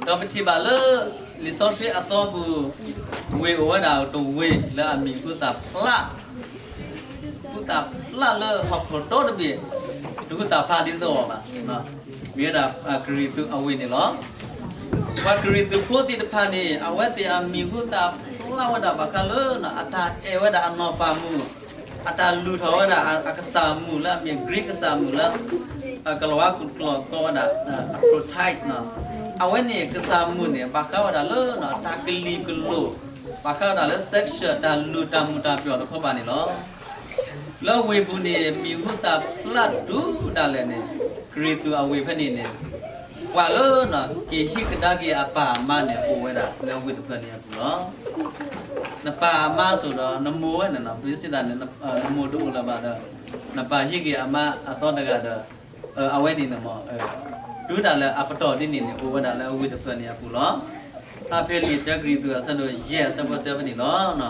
ဒီးပထံၣ်ဘၣ်လၢ လံာ်စီဆှံအသီပူၤ ဝ့ၢ်အိၣ်ဝဲဒၣ်တဝ့ၢ်လၢအမံၤဟူသၣ်ဖျါ ဟူသၣ်ဖျါလၢဟီၣ်ခိၣ်ဒီတဘ့ၣ် တဟူသၣ်ဖျါဒ်သိးအီၤဘၣ်. မ့ၢ်ဝဲဒၣ်ကရံၣ်သူးအဝ့ၢ်န့ၣ်လီၤ. ပှၤကရံၣ်သူးဖိသ့ၣ်တဖၣ်န့ၣ် အဝဲသ့ၣ်အမံၤဟူသၣ်ဖျါဝဲဒၣ်ဘၣ်ဃးလၢ အတၢ်အဲၣ်ဝဲဒၣ်အနီၢ်ပၢ်မုၢ်, အတၢ်လုၢ်ထီၣ်ဝဲဒၣ်အကစၢ်မုၣ်လၢအမ့ၢ် Greek ကစၢ်မုၣ်လၢ ကလၤဝါကျိာ်ကိးဝဲဒၣ် Aphrodite အဝဲန့ၣ်ကစၢ်မုၣ်န့ၣ် ဘၣ်ဃးဝဲဒၣ်လၢတၢ်ကလံၤကလိာ်, ဘၣ်ဃးဝဲဒၣ်လၢ sexual တၢ်လုၢ်တၢ်မုာ်တၢ်ပျီၣ်တခီပၤန့ၣ်လီၤ. လၢဝ့ၢ်ပူၤန့ၣ် မံၤဟူသၣ်ဖျါဒုးဒၣ်လဲာ်န့ၣ် ကရံၣ်သူးအဝ့ၢ်ဖဲန့ၣ်န့ၣ် ပှၤလၢ က့ၤဟံးကဒါက့ၤအပၢ်အမါန့ၣ် အိၣ်ဝဲဒၣ်လၢဝ့ၢ်တဖျၢၣ်န့ၣ်အပူၤလီၤ. နပၢ်အမါစိၤဒီး နမိၢ်ဝဲန့ၣ် ပစံးသးန့ၣ် နမိၢ်တအိၣ်လၢၤဘၣ်ဒီး နပၢ်ဟံးက့ၤအမါအသီတဂၤဒီး အဝဲန့ၣ်န့ၣ် တုၤဒၣ်လဲာ်အပတီၢ်ဒ်န့ၣ်န့ၣ် အိၣ်ဝဲဒၣ်လၢဝ့ၢ်တဖျၢၣ်န့ၣ်အပူၤလီၤ. ဖဲဖဲလံာ်တၢကရံၣ်သူး အဆၢဒိၣ်ယဲၢ် အဆၢဖိတၢဖဲန့ၣ်လီၤ.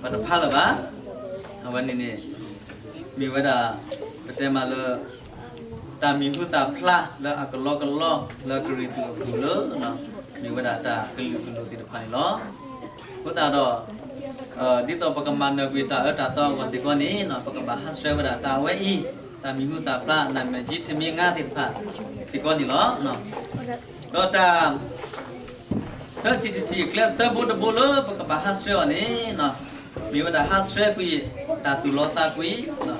ပတဖးလၢၤဘၣ်. အဝဲန့ၣ်န့ၣ် မ့ၢ်ဝဲဒၣ် ပတဲမးလၢ တၢ်မံၤဟူသၣ်ဖျါလၢအကလီကလီလၢကရံၣ်သူးအပူၤလၢ မ့ၢ်ဝဲဒၣ်တၢ်ကလုာ်ကလိာ်သ့ၣ်တဖၣ်န့ၣ်လီၤ. အဃိသတးဒီး ဒ်သိးပကမၤနၢၤကွံာ်တၢ်အၢတၢ်သီအဂီၢ်စ့ၢ်ကီးန့ၣ် ပကဘၣ်ဟးဆှဲးဝဲဒၣ်တၢ်အဝဲအံၤ တၢ်မံၤဟူသၣ်ဖျါ နမဲာ်ကံ ထမံငါသ့ၣ်တဖၣ်စ့ၢ်ကီးန့ၣ်လီၤ. ဒီးတၢ် သၢထံၣ်တထံၣ် ကျဲသၢဘိတဘိလၢပကဘၣ်ဟးဆှဲးအီၤန့ၣ် မ့ၢ်ဝဲဒၣ်ဟးဆှဲးကွံာ် တၢ်သူၣ်လီသးကွံ,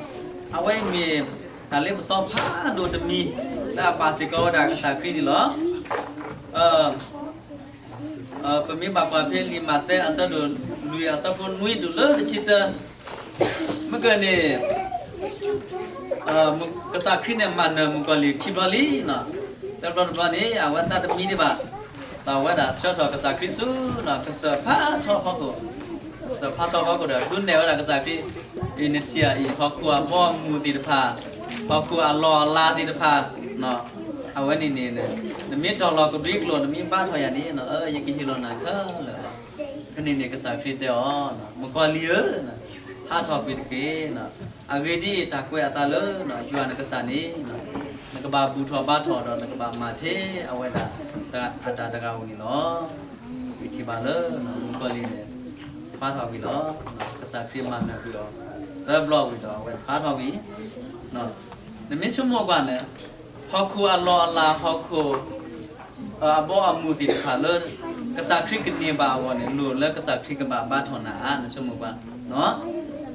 အဝဲအံၤမ့ၢ် တၢ်လ့ပစီဖးဒိၣ်တမံၤ လၢအပာ်စ့ၢ်ကီးဝဲဒၣ်ကစၢ်ခရံာ်န့ၣ်လီၤ. ပမ့ၢ်ဘၣ်ကွၢ်ဖဲလံာ်မးသဲအဆၢဒိၣ်လွံၢ်အဆၢဖိနွံတုၤလၢတဆံတၢ မ့ၢ်ကန့ၣ် ကစၢ်ခရံာ်န့ၣ်မၤနၢၤမုၣ်ကီၤလံၢ်ခံဘျီလံ. သၢဘျီတဘျီန့ၣ် အဝဲသးတမံဒံးဘၣ်, ဒီးအဝဲဒၣ်ဆှၢထီၣ်ကစၢ်ခရံာ်ဆူ ကစၢၢ်ဖးထီဖီခိၣ်, ကစၢၢ်ဖးထီဖီခိၣ်ဒီး ဒုးနဲၣ်ဝဲဒၣ်ကစၢ်ခရံာ် အံၤနထံၣ်အံၤ ဟီၣ်ခိၣ်အဘီအမုၢ်သ့ၣ်တဖၣ်, ဟီၣ်ခိၣ်အလီၢ်အလၤသ့ၣ်တဖၣ်, အဝဲန့ၣ်န့ၣ် နမ့ၢ်တီၢ်လီၤကဘျံးကျိာ် နမ့ၢ်ဘါထီၣ်ယၤန့ၣ် ယကဟ့ၣ်လီၤနၤခဲလၢာ်လီၤ. ဖဲန့ၣ်န့ၣ် ကစၢ်ခရံာ်တဲအီၤ, မုၣ်ကီၤလံၢ်ဧၢ, ဟးထီၣ်ကွံာ်တက့ၢ်. အဂ့ၢ်ဒ်အံၤ, တၢ်ကွဲးအသးလၢ ယွၤနကစၢ်န့ၣ် နကဘၣ်ဘူၣ်ထီၣ်ဘါထီၣ်ဒီး နကဘၣ်မၤထဲအဝဲဒၣ်အတၢ်တဂၤဧိၤန့ၣ်လီၤ. ပထံၣ်ဘၣ်လၢ မုၣ်ကီၤလံၢ်န့ၣ် ဖးထီၣ်ကွံာ်လီၤ. ကစၢ်ခရံာ်မၤနၢၤကွံာ်အီၤ သၢဘျီဝံၤဒီး အဝဲဖးထီၣ်ကွံာ်. နမ့ၢ်ဆိကမိၣ်ကွၢ်န့ၣ် ဟီၣ်ခိၣ်အလီၢ်အလၤ ဟီၣ်ခိၣ် အဘီအမုၢ်သ့ၣ်တဖၣ်လၢ ကစၢ်ခရံာ်ကန့ၢ်ဘၣ်အဂီၢ်န့ၣ် လိၣ်လၢကစၢ်ခရံာ်ကဘၣ်ဘါထီၣ်နၤဧါ, နဆိကမိၣ်ကွၢ်.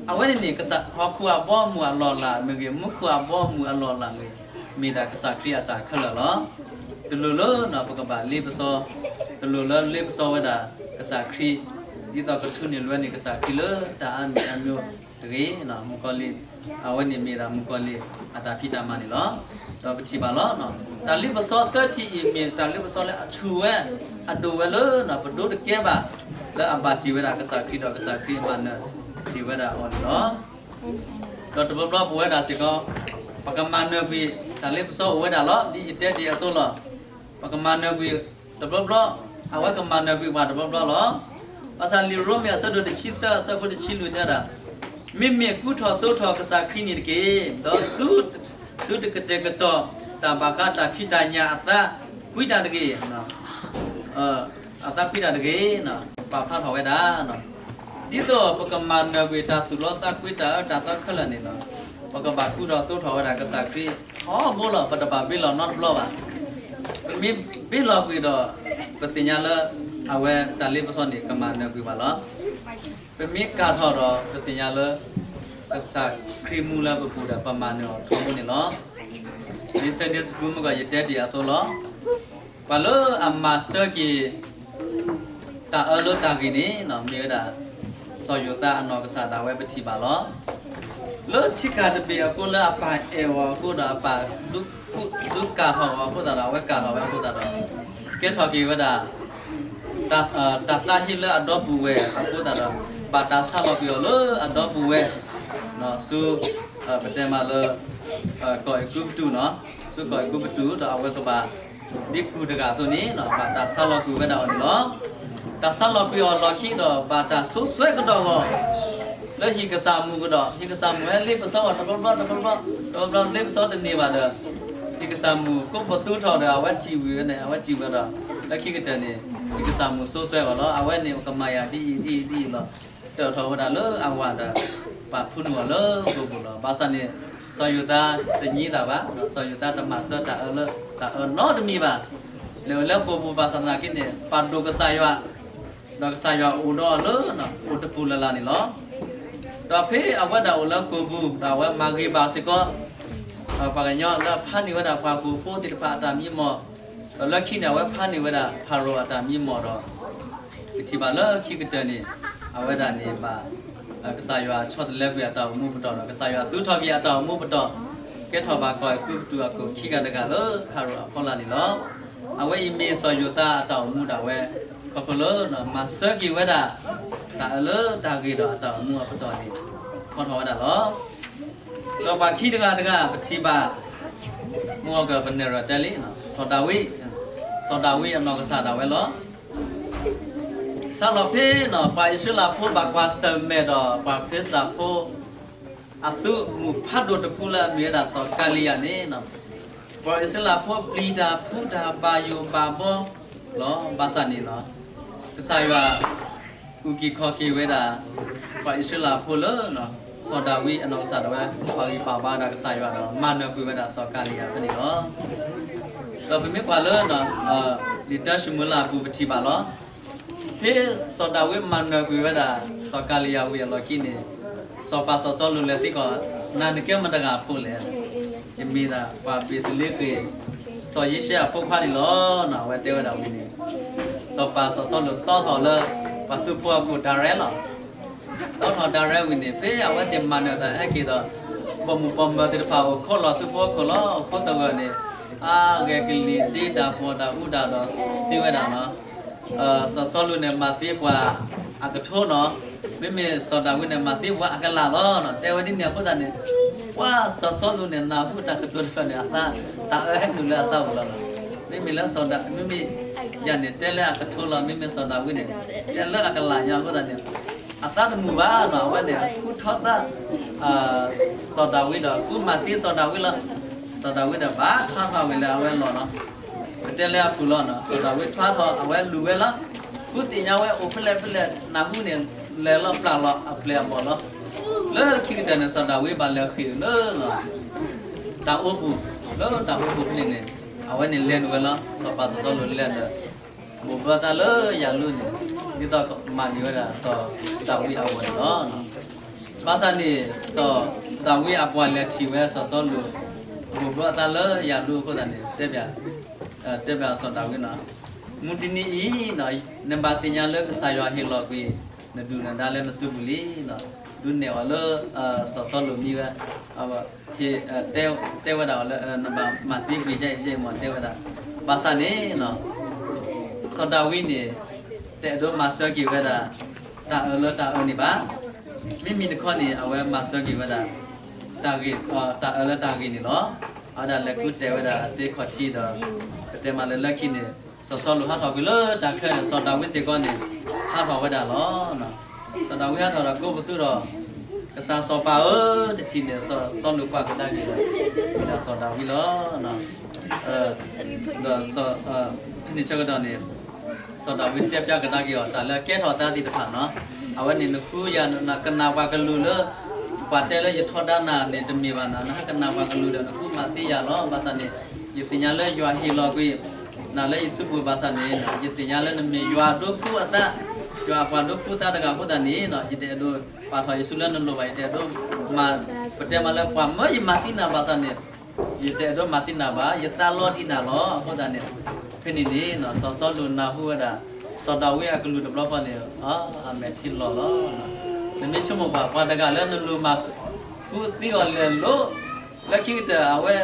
အဝဲန့ၣ်န့ၣ် ဟီၣ်ခိၣ်အဘီအမုၢ်အလီၢ်အလၤမ့ၢ်ဂ့ၤ, မူခိၣ်အဘီအမုၢ်အလီၢ်အလၤမ့ၢ်ဂ့ၤ, မ့ၢ်ဒၣ်ကစၢ်ခရံာ်အတၢ်ခဲလၢာ်လီၤ. တလိၣ်လၢပကဘၣ်လ့ပစီ, တလိၣ်လၢလ့ပစီဝဲဒၣ်ကစၢ်ခရံာ်, ဒ်သိးကထုးန့ၢ်လွဲန့ၢ်ကစၢ်ခရံာ်လၢတၢ်အါမံၤအါမံၤတဂ့ၤ, မုၣ်ကီၤလံၢ်, အဝဲန့ၣ်မ့ၢ်ဒၣ်မုၣ်ကီၤလံၢ်အတၢ်ဖံးတၢ်မၤန့ၣ်လီၤ. ဒီးပထံၣ်ဘၣ်လီၤ. တၢ်လ့ပစီသၢထံၣ်အံၤမ့ၢ်တၢ်လ့ပစီလၢအဆူၣ်ဝဲ, အဒိၣ်ဝဲလၢ ပဒိတကဲဘၣ် လၢအဘၣ်တ့ၢ်ဝဲဒၣ်ကစၢ်ခရံာ်ဒီးကစၢ်ခရံာ်မၤနၢၤတ့ၢ်ဝဲဒၣ်အီၤန့ၣ်လီၤ. ဒီးတဘျီဘျီပဝဲဒၣ်စ့ၢ်ကီး ပကမၤနၢၤကွံာ် တၢ်လ့ပစီအိၣ်ဝဲဒၣ်လီၤ. ဒ်ယတဲတ့ၢ်အသိးလီၤ. ပကမၤနၢၤကွံာ်တဘျီဘျီ, အဝဲကမၤနၢၤကွံာ်ပှၤတဘျီဘျီလီၤ. ဘၣ်ဆၣ်လံာ်ရိမ့ၤအဆၢဒိၣ်တဆံသၢအဆၢဖိတဆံလွံၢ်တဲဒၣ်, မ့မ့ၢ်ကူထီၣ်သိးထီၣ်ကစၢ်ခရံာ်န့ၣ်တက့ၢ်. ဒီးသုတကတဲာ်ကတီၤ တၢ်ဘၣ်ဃးတၢ်ဖံးတၢ်ညၣ်အသးကွံတၢ်တဂ့ၤ, အသးကွံတၢ်တဂ့ၤ, ပာ်ဖျါထီၣ်ဝဲဒၣ် ဒ်သိးပကမၤနၢၤကွံာ်တၢ်သူၣ်လီသးကွံတၢ်အၢတၢ်သီခဲလၢာ်န့ၣ်လီၤ. ပကဘၣ်ကူထီၣ်သိးထီၣ်ဝဲဒၣ်ကစၢ်ခရံာ်ထီဘိလီၤ. ပတဘၣ်ဘ့ၣ်လီၤနီတဘျီဘၣ်. ပမ့ၢ်ဘ့ၣ်လီၤကွံာ်ဒီး ပသ့ၣ်ညါလၢ အဝဲတၢ်လ့ပစီန့ၣ်ကမၤနၢၤကွံာ်ဘၣ်လီၤ. ပမ့ၢ်ကၤထီၣ်ဒီး ပသ့ၣ်ညါလၢ ကစၢ်ခရံာ်မူလၢပပူၤဒီး ပမၤနၢၤအီၤထီဘိန့ၣ်လီၤ. ဒ် Sunday School မ့ၢ်ဂ့ၤ ယတဲတ့ၢ်အသိးလီၤ. ပှၤလၢအမၤစၢၤက့ၤ တၢ်အၢလၢတၢ်ဂ့ၤန့ၣ် မ့ၢ်ဝဲဒၣ် စီၤယိၤသးအနီၢ်ကစၢ်ဒၣ်ဝဲ ပထံၣ်ဘၣ်လီၤ. လၢဆ့ကၤတဘ့ၣ်အဃိ လၢအပၢ်အဲၣ်အီၤအဃိဒီး အပၢ်ဒုးကၤထီၣ်အီၤအဃိသတးဒီး အဝဲကၤထီၣ်ဝဲအဃိသတးဒီး ကဲထီၣ်က့ၤဝဲဒၣ် တၢ်သးဟ့လၢအဒီပုၢ်ဝဲၢ်အဃိသတးဒီး ဘၣ်တၢ်ဆါလီၤကွံာ်အီၤလၢအဒီပုၢ်ဝဲၢ် ဆူ ပတဲမးလၢ ကီၢ်အဲၤကူပတူးနီၤ, ဆူကီၢ်အဲၤကူပတူး ဒီးအဝဲကဘၣ် ဒ်ကုၢ်တဂၤအသိးန့ၣ် ဘၣ်တၢ်ဆါလီၤကွံာ်ဝဲဒၣ်အီၤန့ၣ်လီၤ. တၢ်ဆါလီၤကွံာ်အီၤလီၢ်ခံဒီး ဘၣ်တၢ်ဆိစွဲကဒီးအီၤ လၢဟံၣ်ကစၢ်မုၣ်ကဒီး ဟံၣ်ကစၢ်မုၣ်ဟဲလ့ပစီအီၤတဘျီဘျီတဘျီဘျီ တဘျီဘျီလ့ပစီတန့ၢ်ဘၣ်ဒီး ဟံၣ်ကစၢ်မုၣ်ကိးပသူထီၣ်ဒီး အဝဲစံးဝံၤဝဲန့ၣ် အဝဲစံးဝဲဒီး လၢခံကတၢၢ်န့ၣ် ဟံၣ်ကစၢ်မုၣ်စိစွဲအီၤလီၤ. အဝဲန့ၣ်ကမၤယၤဒ်အံၤဒ်အံၤဒ်အံၤလီၤ. တၢၣ်ထီၣ်ဝဲဒၣ်လၢအဝၤဒီး ပာ်ဖုးနုာ်အီၤလၢကိာ်ပူၤလီၤ. ဘၣ်ဆၣ်န့ၣ် စီၤယိၤသးတညံသးဘၣ်, စီၤယိၤသးတမၤစၢၤတၢ်အၢလၢ တၢ်အၢနီတမံၤဘၣ်. လဲၤဝဲလၢကိာ်ပူၤဘၣ်ဆၣ်သနာ်က့န့ၣ် ပာ်ဒိၣ်ကစၢ်ယွၤ ဒီးကစၢ်ယွၤအိၣ်ဒီးအီၤလၢ အိၣ်တပူၤလၢ်လၢ်န့ၣ်လီၤ. ဒီးဖဲအဝဲဒၣ်အိၣ်လၢကိာ်ပူၤ ဒီးအဝဲမၤဂ့ၤဘၣ်စ့ၢ်ကီး ပှၤကညီလၢဖးန့ၢ်ဝဲဒၣ်ပှၤဟီၣ်ခိၣ်ဖိသ့ၣ်တဖၣ်အတၢ်မံမီၢ်, ဒီးလၢခံန့ၣ် အဝဲဖးန့ၢ်ဝဲဒၣ်ဖၤရိၤအတၢ်မံမီၢ်ဒီး ပထံၣ်ဘၣ်လၢခံကတၢၢ်န့ၣ် အဝဲဒၣ်န့ၣ်ဘၣ် ကစၢ်ယွၤဆီတလဲကွံာ်အတၢ်အိၣ်မူပတီၢ်ဒီး ကစၢ်ယွၤသူထီၣ်က့ၤအတၢ်အိၣ်မူပတီၢ်, ကဲထီၣ်ဘၣ်ကီၢ်အဲၤကူပတူးအခိၣ်ခံဂၤတဂၤလၢဖၤရိၤအဖီလာ်န့ၣ်လီၤ. အဝဲအံၤမ့ၢ်စီၤယိၤသးအတၢ်အိၣ်မူဒၣ်ဝဲ ခီဖျိလၢ မၤစၢၤက့ၤဝဲဒၣ် တၢ်အၢလၢတၢ်ဂ့ၤဒီးအတၢ်အိၣ်မူအပတီၢ်န့ၣ် ထီထီၣ်ဝဲဒၣ်လီၤ. ဒီးပှၤခံတဂၤတဂၤ ပထံၣ်ဘၣ် မ့ၢ်ကပနဲၣ်ရဲၣ်တဲလံ စီၤဒၤဝံး, စီၤဒၤဝံးအနီၢ်ကစၢ်ဒၣ်ဝဲလီၤ. စးထီၣ်ဖဲန့ၣ် ပှၤအံၣ်စရ့လးဖိဘၣ်ကွၢ်ဆၢၣ်မဲာ်ဒီး ပှၤဖံလံးစတံဖိ အသုးမုၢ်ဖးဒိၣ်တဖုလၢအမ့ၢ်ဝဲဒၣ်စီၤကၤလံယၤန့ၣ်, ပှၤအံၣ်စရ့လးဖိပျံၤတၢ်ဖုးတၢ်ဘၣ်ယိၣ်ဘၣ်ဘီလီၤ. ဘၣ်ဆၣ်န့ၣ် ကစၢ်ယွၤ အုၣ်က့ၤခီၣ်က့ၤဝဲဒၣ် ပှၤအံၣ်စရ့လးဖိလၢ စီၤဒၤဝံးအနီၢ်ကစၢ်ဒၣ်ဝဲ ပာ်ဂံၢ်ပာ်ဘါဝဲဒၣ်ကစၢ်ယွၤဒီး မၤနၢၤကွံာ်ဝဲဒၣ်စီၤကၤလံယၤဖဲန့ၣ်လီၤ. ဒီးပမ့ၢ်ကွၢ်လၢ လံာ်တၢၡမူၤအ့လးအပူၤ ပထံၣ်ဘၣ်လီၤ. ဖဲစီၤဒၤဝံးမၤနၢၤကွံာ်ဝဲဒၣ် စီၤကၤလံယၤဝံၤအလီၢ်ခံန့ၣ် စီၤပၤစီၤစီလူးလဲၤသံကွၢ် နၤနကဲမတၤတဂၤအဖိလဲၣ်. ယမ့ၢ်ဒၣ်ပှၤဘ့းလ့ဟ့ၣ် စီၤယံၡဲအဖိခွါန့ၣ်လီၤ. အဝဲတဲဝဲဒၣ်ဝံၤန့ၣ် စီၤပၤစီၤစီလူးတီထီၣ်လၢ ပှၤသုးဖိအခိၣ်ဒၣ်ရဲလီၤ. တီထီၣ်ဒၣ်ရဲဝံၤန့ၣ် ဖဲအဝဲသ့ၣ်မၤနၢၤတၢ်ဟဲက့ၤဒီး ပိာ်မုၣ်ပိာ်မၢၤသ့ၣ်တဖၣ်အိၣ်ခိးလီၤသုးဖိအခိၣ်လီၤ. အခိၣ်သဂၢၢ်န့ၣ် အါဂဲၤကလံၤဒ့တၢ်ပီၢ်တၢ်အူတၢ်ဒီး စံးဝဲဒၣ်လီၤ. စီၤစီလူးန့ၣ် မၤသံပှၤအကထိနီၤ, မ့မ့ၢ်စီၤဒၤဝံးန့ၣ် မၤသံပှၤအကလးလီၤ. တဲဝဲဒ်န့ၣ်အဃိသတးန့ၣ် ပှၤစီၤစီလူးန့ၣ် နၢ်ဟူတၢ်ကတိၤတဖျၢၣ်န့ၣ် အသး တၢ်အၢဟဲနုာ်လၢအသးပူၤလီၤ. မ့မ့ၢ်လၢစီၤဒၤ မ့မ့ၢ်ယၤန့ၣ် တဲလၢအကထိလီၤ, မ့မ့ၢ်စီၤဒၤဝံးန့ၣ် တဲလၢအကလးညါအဃိသတးန့ၣ် အသးတမုာ်ဘၣ်နီၤ. အဝဲန့ၣ် ကူထီသး စီၤဒၤဝံးဒီး ကူမၤသံစီၤဒၤဝံးလီၤ. စီၤဒၤဝံးဒီး ဘၣ်ထွါထီၣ်ဝံၤလၢအဝဲအလီၢ်လီၤ. ပတဲလၢအပူၤလီၤနီၤ, စီၤဒၤဝံးထွါထီၣ် အဝဲလူၤဝဲလီၤ. ကူသ့ၣ်ညါဝဲအိၣ်ဖဲလဲၣ်ဖဲလဲၣ် နၢ်ဟူန့ၣ် လဲၤလီၤပျၢ်လီၤအပျဲၢ်အဘီၣ်လီၤ. လၢခံကတၢၢ်န့ၣ် စီၤဒၤဝံးဘၣ်လဲၤဃ့ၢ်လၢ တၢ်အိပူၤ, လၢတၢ်အိပူၤဖဲန့ၣ်န့ၣ် အဝဲန့ၣ်လဲၤနုာ်ဝဲလီၤ. စီၤပၤစီၤစီလူးလဲၤဒီး ဘိးဘၢသးလၢယၤလူန့ၣ် ဒ်သိးမၤန့ၢ်ဝဲဒၣ်စီၤဒၤဝံးအဂီၢ်န့ၣ်လီၤ. ဘၣ်ဆၣ်န့ၣ် စီၤဒၤဝံးအပှၤလဲၤထံၣ်ဝဲစီၤစီလူး ဘိးဘၢသးလၢယၤလူအဃိသတးန့ၣ် တဲဘၣ် တဲဘၣ်စီၤဒၤဝံးနီၤ, မုၢ်တနံၤအံၤ နဘၣ်သ့ၣ်ညါလၢကစၢ်ယွၤဟ့ၣ်လီၤကွံာ် နဒုၣ်နဒါလၢနစုပူၤလံ. ဒုးနဲၣ်အီၤလၢ စီၤစီလူးမံဝဲ တဲဝဲဒၣ်အီၤလၢ နဘၣ်မၤသံကွံာ်ယဲအံၤယဲအံၤမ့ၢ်တဲဝဲဒၣ်. ဘၣ်ဆၣ်န့ၣ် စီၤဒၤဝံးန့ၣ် တအဲၣ်ဒိးမၤစၢၤက့ၤဝဲဒၣ် တၢ်အၢလၢတၢ်အၢန့ၣ်ဘၣ်. မ့မ့ၢ်တခီန့ၣ် အဝဲမၤစၢၤက့ၤဝဲဒၣ် တၢ်ဂ့ၤ တၢ်အၢလၢတၢ်ဂ့ၤန့ၣ်လီၤ. အဝဲဒၣ်လဲၤကူၣ်တဲာ်ဝဲဒၣ်အစ့ခီၣ်ထံးဒီး ပတဲမးလၢလၢခံန့ၣ် စီၤစီလူးဟးထီၣ်ကွံာ်လၢတၢ်ချၢန့ၣ် စီၤဒၤဝံးစ့ၢ်ကီးန့ၣ် ဟးထီၣ်ဝဲဒၣ်လီၤ. စီၤဒၤဝံးဟးထီၣ်ဒီးကိးပသူဒီး ကစၢ်စီၤပၤဧၢ, တထံၣ်န့ၣ် စီၤစီလူးကွၢ်ကဒါက့ၤဒီး ဝံၤဒီးစီၤဒၤဝံးလီၤ. ဒီး ဖဲန့ၣ်ဆၢကတီၢ်န့ၣ် စီၤဒၤဝံးတဲပျးကဒါက့ၤအီၤ တၢ်လၢကဲထီၣ်သးသ့ၣ်တဖၣ်နီၤ. အဝဲန့ၣ် နဃုယၤ နကနၣ်ပှၤကလုာ်လၢ ပှၤတဲလၢယထီဒါနၤန့ၣ် တမ့ၢ်ဘၣ်နီၤ. နဟဲကနၣ်ပှၤကလုာ်ဒီး နဃုမၤသံယၤလီၤ. ဘၣ်ဆၣ်န့ၣ် ယသ့ၣ်ညါလၢယွၤဟ့ၣ်လီၤကွံာ် နၤလၢယစုပူၤဘၣ်ဆၣ်န့ၣ် ယသ့ၣ်ညါလၢနမ့ၢ်ယွၤအဒိဖုအသး, ယွၤအပှၤဒိဖုအသးတဂၤအဃိသတးန့ၣ် ယတအဲၣ်ဒိးပာ်ထီၣ်ယစုလၢနလိၤဘၣ်. ယတအဲၣ်ဒိးမၤ ပတဲမးလၢပှၤမၢယမၤသံနၤဘၣ်ဆၣ်န့ၣ် ယတအဲၣ်ဒိးမၤသံနၤဘၣ်, ယသးလီဒံးနၤလီၤ. အဃိသတးန့ၣ် ဖဲန့ၣ်န့ၣ် စီၤစီလူးနၢ်ဟူဝဲဒၣ် စီၤဒၤဝံးအကလုၢ်တဘျီဃီန့ၣ် အမဲာ်ထံလီၤလီၤ. နမ့ၢ်ဆိကမိၣ်ကွၢ် ပှၤတဂၤလၢနလိၤမၤ ဃုသံအီၤလဲၤလိၤ လၢခံကတၢၢ်အဝဲ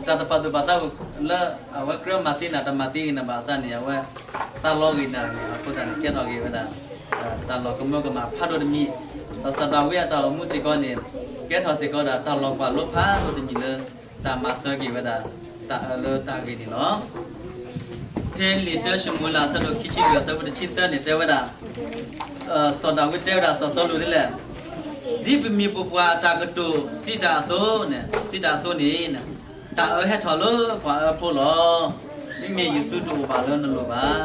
တၢ်တပာ်သူၣ်ပာ်သးလၢ အဝဲကြၢးမၤသံနၤ တမၤသံက့ၤနၤဘၣ်ဆၣ်န့ၣ် အဝဲသးလီဂ့ၤနၤန့ၣ် အဃိသတးန့ၣ် ကဲထီၣ်က့ၤဝဲဒၣ် တၢ်လီၤကမၢကမၣ်ဖးဒိၣ်တမံၤ, ဒီးစီၤဒၤဝံးအတၢ်အိၣ်မူစ့ၢ်ကီးန့ၣ် ကဲထီၣ်စ့ၢ်ကီးဒၣ်တၢ်လီၤကွၢ်လိဖးဒိၣ်တမံၤလၢ တၢ်မၤစၢၤက့ၤဝဲဒၣ် တၢ်အၢလၢတၢ်ဂ့ၤန့ၣ်လီၤ. ဖဲလံာ်တၢၡမူၤအ့လး အဆၢဒိၣ်ခံဆံလွံၢ် အဆၢဖိတဆံသၢန့ၣ် တဲဝဲဒၣ် စီၤဒၤဝံးတဲဝဲဒၣ်စီၤစီလူးဒ်လဲၣ်, ဒ်ပမိၢ်ပပှၢ်အတၢ်ကတိၤစံးတၢ်အသိးန့ၣ်, စံးတၢ်အသိးန့ၣ်, တၢ်အၢဟဲထီၣ်လၢပှၤအၢဖိလီၤ. မ့မ့ၢ်ယ့ၣ်ၡူးတအိၣ်ဘၣ်လၢနလိၤဘၣ်.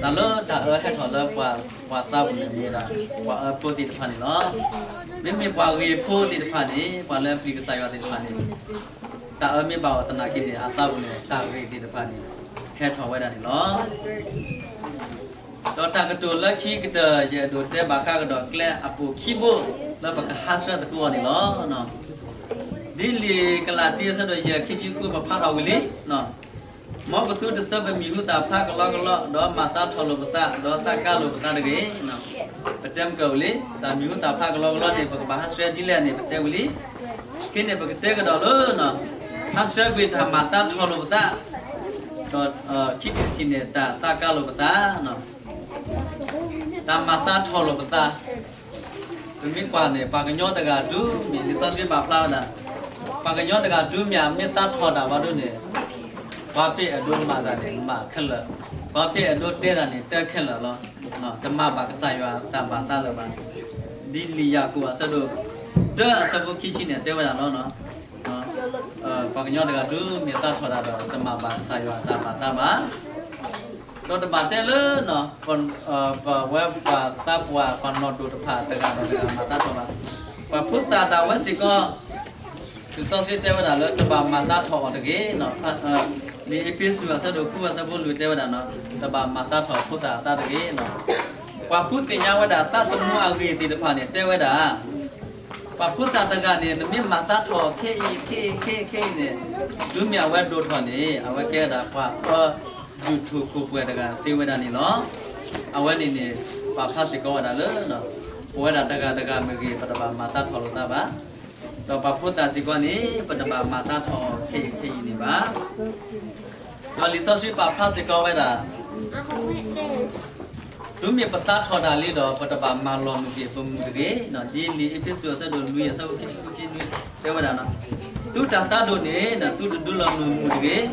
တၢ်လၢတၢ်အၢဟဲထီၣ်လၢပှၤသးပူၤန့ၣ် မ့ၢ်ဒၣ်ပှၤအၢဖိသ့ၣ်တဖၣ်န့ၣ်လီၤ. မ့မ့ၢ်ပှၤဂ့ၤဖိသ့ၣ်တဖၣ်န့ၣ်, ပှၤလၢအပျံၤကစၢ်ယွၤသ့ၣ်တဖၣ်န့ၣ်, တၢ်အၢမ့ၢ်ဘၣ်အီၤသနာ်က့န့ၣ် အသးပူၤန့ၣ် တၢ်ဂ့ၤသ့ၣ်တဖၣ်န့ၣ် ဟဲထီၣ်ဝဲဒၣ်န့ၣ်လီၤ. ဒီးတၢ်ကတိၤလၢခံကတၢၢ် ယအဲၣ်ဒိးတဲဘၣ်ဃးကဒီးကျဲအပိာ်ခံဘိ လၢပကဟးဆှဲးသကိးအီၤန့ၣ်လီၤ. ဒ်လံာ်ကလၤတံအဆၢဒိၣ်ယဲၢ် ခံဆံဃု ပဖးထီၣ်ဝံၤလံ, မ်ပသုတဆၢပမံၤဟူသၣ်ဖျါကလီကလီ, ဒီးမၤသးထီၣ်လိာ်ပသး, ဒီးသးကါလိာ်ပသးတဂ့ၤ. ပတဲမုၢ်ကၢၢ်ဝံၤလံ, တၢ်မံၤဟူသၣ်ဖျါကလီကလီန့ၣ် ပကဘၣ်ဟးဆှဲးဒ်လဲၣ်န့ၣ် ပတဲဝံၤလံ. ခဲန့ၣ် ပကတဲကဒီးလၢ ဟးဆှဲးကွံာ်တၢ်မၤသးထီၣ်လိာ်ပသး, ဒီးခံထံၣ်တထံၣ်န့ၣ် တၢ်သးကါလိာ်ပသး, တၢ်မၤသးထီၣ်လိာ်ပသး, ပမ့ၢ်ကွၢ်န့ၣ် ပှၤကညီတဂၤဒုမ့ၢ် လံာ်စီဆှံပာ်ဖျါဝဲဒၣ်, ပှၤကညီတဂၤဒုမ့ၢ်အမ့ၢ်သးထီၣ်တၢ်ဘၣ်ဒုန့ၣ်, ပှၤဖဲအဲၣ်ဒိးမၤတၢ်န့ၣ် မၤခဲလၢာ်, ပှၤဖဲအဲၣ်ဒိးတဲတၢ်န့ၣ် တဲခဲလၢာ်လီၤ. တမၤဘၣ်ကစၢ်ယွၤတၢ်ဘၣ်သးလၢၤဘၣ်. ဒ်လံာ်ယၤကိာ်အဆၢဒိၣ်တၢ အဆၢဖိခံဆံန့ၣ် တဲဝဲဒၣ်လီၤ. ပှၤကညီတဂၤဒုမ့ၢ်သးထီၣ်တၢ်ဒီး တမၤဘၣ်ကစၢ်ယွၤတၢ်ဘၣ်သးဘၣ်. ဒီးတဘၣ်တဲလၢ ပဝဲပှၤသးပှၢ် ပှၤနီၢ်ဒိၣ်တဖၣ်တဂၤဒီးတဂၤမၤသးထီၣ်ဘၣ်. ပှၤဖိသၣ်ဒၣ်ဝဲစ့ၢ်ကီး လံာ်စီဆှံတဲဝဲဒၣ်လၢ တဘၣ်မၤသးထီၣ်အီၤတဂ့ၤ. လံာ်အ့းဖ့းစူးအဆၢဒိၣ်ဃုအဆၢဖိလွံၢ်တဲဝဲဒၣ်, တဘၣ်မၤသးထီၣ်ဖိသၣ်အသးတဂ့ၤ. ပှၤဖုသ့ၣ်ညါဝဲဒၣ်သးသမူအဂ့ၢ်သ့ၣ်တဖၣ်န့ၣ် တဲဝဲဒၣ် ပှၤဖိသၣ်တဂၤန့ၣ် နမ့ၢ်မၤသးထီၣ်ခဲအံၤခဲအံၤခဲအံၤန့ၣ်, တုၤမ့ၢ်အဝဲဒိၣ်ထီၣ်န့ၣ် အဝဲကဲဝဲဒၣ်ပှၤအၢဒုၣ်ထူၣ်ခိၣ်ပှဲၤတဂၤသ့ဝဲဒၣ်န့ၣ်လီၤ. အဝဲန့ၣ်န့ၣ် ပာ်ဖျါစ့ၢ်ကီးဝဲဒၣ်လၢ ပဝဲဒၣ်တဂၤတဂၤမ့ၢ်ဂ့ၤ ပတဘၣ်မၤသးထီၣ်လိာ်သးဘၣ်. ဒီးပှၤဖိသၣ်စ့ၢ်ကီးန့ၣ် ပတဘၣ်မၤသးထီၣ်အီၤခဲအံၤခဲအံၤန့ၣ်ဘၣ်. ဒီးလံာ်စီဆှံပာ်ဖျါစ့ၢ်ကီးဝဲဒၣ် တုၤမ့ၢ်ပသးထီၣ်တၢ်လံဒီး ပတဘၣ်မၤလီၤမုၢ်က့ၤပမုၢ်တဂ့ၤ. ဒ်လံာ်အ့းဖ့းစူးအဆၢဒိၣ်လွံၢ်အဆၢဖိခံဆံခံဆံနွံတဲဝဲဒၣ်, သုတၢ်သးဒိၣ်န့ၣ် သုတဒုးလီၤနုာ်မုၢ်တဂ့ၤ,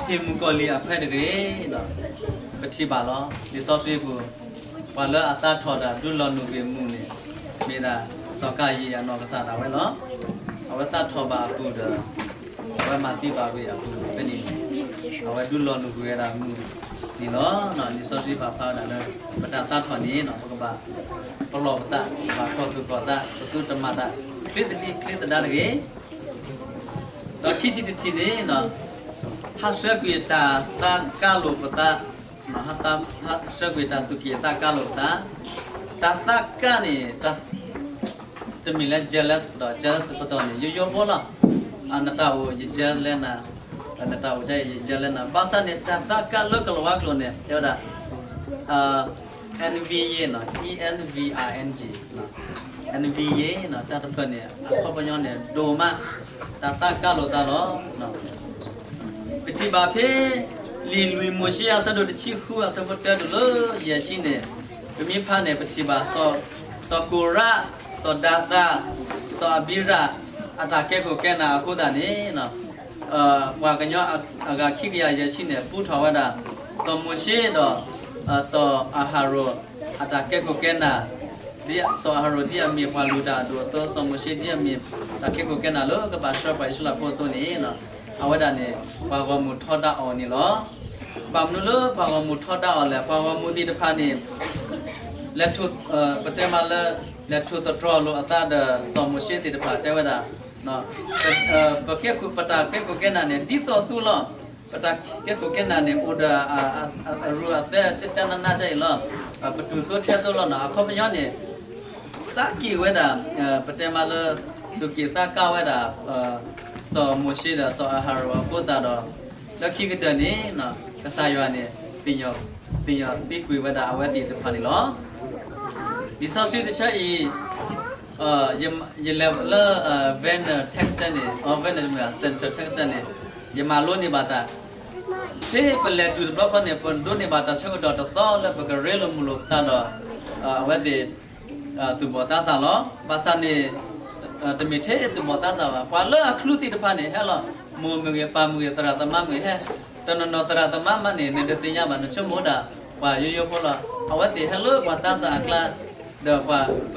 ဟ့ၣ်မုၢ်ကီၢ်လံၢ်အခွဲးတဂ့ၤ. ပထံၣ်ဘၣ်လီၤ လံာ်စီဆှံပူၤ, ပှၤလၢအသးထီၣ်တၢ်ဒုးလီၤနုာ်က့ၤမုၢ်န့ၣ် မ့ၢ်ဒၣ်စီၤကၤယံၣ်အနီၢ်ကစၢ်ဒၣ်ဝဲလီၤ. အဝဲသးထီၣ်ဘၣ်အပူၤဒီး အဝဲမၤသံဘၣ်ဝံၤအပူၤဖဲန့ၣ်, အဝဲဒုးလီၤနုာ်ကွံာ်ဝဲဒၣ်မုၢ်န့ၣ်လီၤ. လံာ်စီဆှံပာ်ဖျါဝဲဒၣ်လၢ ပတၢ်သးထီၣ်န့ၣ် ပကဘၣ်ပလီၢ်ပသး, ဘၣ်ထီၣ်သူၣ်ထီၣ်သး, ပသုတမၤတၢ်ချ့သဒံးချ့သဒါတဂ့ၤ. ဒီးခံထံၣ်တထံၣ်န့ၣ် ဟးဆှဲးကွံာ်တၢ်သးကါလိာ်ပသး, ဟးဆှဲးကွံာ်တၢ်သူၣ်က့ၣ်သးကါလိာ်ပသး, တၢ်သးကါန့ၣ် တမ့ၢ်လၢ jealous ဒီး jealous ပတီၢ်န့ၣ် ယိယိဖိလီၤ. နတၢ်အိၣ်ယ jealous နၤ, နတၢ်အိၣ်ယ jealous နၤ, ဘၣ်ဆၣ်န့ၣ် တၢ်သးကါလၢကလီၤဝါကျိာ်န့ၣ် တဲဝဲဒၣ် envying, E N V Y N G, envying တၢ်တဖျၢၣ်န့ၣ် အခီပညီန့ၣ် ဒိၣ်မး, တၢ်သးကါလိာ်သးလီၤ. ပထံၣ်ဘၣ်ဖဲ လံာ်လွံၢ်မိၤၡ့အဆၢဒိၣ်တဆံဃုအဆၢဖိတၢတုၤလၢယဲၢ်ဆံန့ၣ်, ပမ့ၢ်ဖးန့ၣ် ပထံၣ်ဘၣ် စီၤကိၤရး, စီၤဒၤသး, စီၤအဘံရး အတၢ်ကဲခိၣ်ကဲနၢ်အဃိသတးန့ၣ် ပှၤကညီအဂၤခံကယၤယဲၢ်ဆံန့ၣ် ပူထီၣ်ဝဲဒၣ် စီၤမိၤၡ့ဒီး စီၤအၤဟရိၣ် အတၢ်ကဲခိၣ်ကဲနၢ်, ဒ်စီၤအၤဟရိၣ်ဒ်အမ့ၢ်ပှၤလုၢ်တၢ်အဒိၣ်အသိး စီၤမိၤၡ့ဒ်အမ့ၢ်တၢ်ကဲခိၣ်ကဲနၢ်လၢကဘၣ်ဆှၢပှၤအံၣ်စရ့လးဖိအသိးန့ၣ် အဝဲဒၣ်န့ၣ် ပှၤဂီၢ်မုၢ်ထီဒါအီၤန့ၣ်လီၤ. ဘၣ်မနုၤလၢပှၤဂီၢ်မုၢ်ထီဒါအီၤလဲၣ်, ပှၤဂီၢ်မုၢ်သ့ၣ်တဖၣ်န့ၣ် လဲၤ, ပတဲမးလၢ လဲၤထိၣ်သတြီၤလိာ်အသးဒီးစီၤမိၤၡ့သ့ၣ်တဖၣ်တဲဝဲဒၣ် ပကဲခိၣ်, ပတၢ်ကဲခိၣ်ကဲနၢ်န့ၣ် ဒ်သိးသုလီၤ. ပတၢ်ကဲခိၣ်ကဲနၢ်န့ၣ် အိၣ်ဒီး အရူအသဲကကနနကအံၤလီၤ. ပတူၢ်သိထဲသိလီၤနီၤ. အခီပညီန့ၣ် သးက့ၣ်ဝဲဒၣ်, ပတဲမးလၢ သူၣ်က့ၣ်သးကါဝဲဒၣ် စီၤမိၤၡ့ဒီးစီၤအၤဟရိၣ်အဃိသတးဒီး လၢခံကတၢၢ်န့ၣ် ကစၢ်ယွၤန့ၣ် သ့ၣ်ညါသံကွံာ်ဝဲဒၣ်အဝဲသ့ၣ်တဖၣ်န့ၣ်လီၤ. လံာ်စီဆှံတဆၢအံၤ ယလဲၤလၢ Vernon Texas န့ၣ်, Vernon မ့ၢ် Central Texas န့ၣ် ယမၤလိန့ၢ်ဘၣ်တၢ်, ဖဲပလဲၤတုၤတဘျီဃီန့ၣ် ပဒိးန့ၢ်ဘၣ်တၢ်ဆၢကတီၢ်တသီလၢပကရ့လိာ်မုာ်လိာ်ပသးဒီး အဝဲသ့ၣ် သူၣ်ဘီၣ်သးစၢ်လီၤ. ဘၣ်ဆၣ်န့ၣ် တမ့ၢ်ထဲသူၣ်ဘီၣ်သးစၢ်ဘၣ်. ပှၤလၢအချုးသ့ၣ်တဖၣ်န့ၣ် ဟဲလီၤ, မိၢ်မ့ၢ်ဂ့ၤ ပၢ်မ့ၢ်ဂ့ၤ သရၣ်သမါမ့ၢ်ဂ့ၤ ဟဲ, တနီၤနီၤသရၣ်သမါမးန့ၣ် နတသ့ၣ်ညါဘၣ်, နဆိကမိၣ်ဒၣ် ပှၤယိယိဖိလီၤ. အဝဲသ့ၣ်ဟဲလၢပှၤသးစၢ်အကျါ ဒီးပှၤ ပ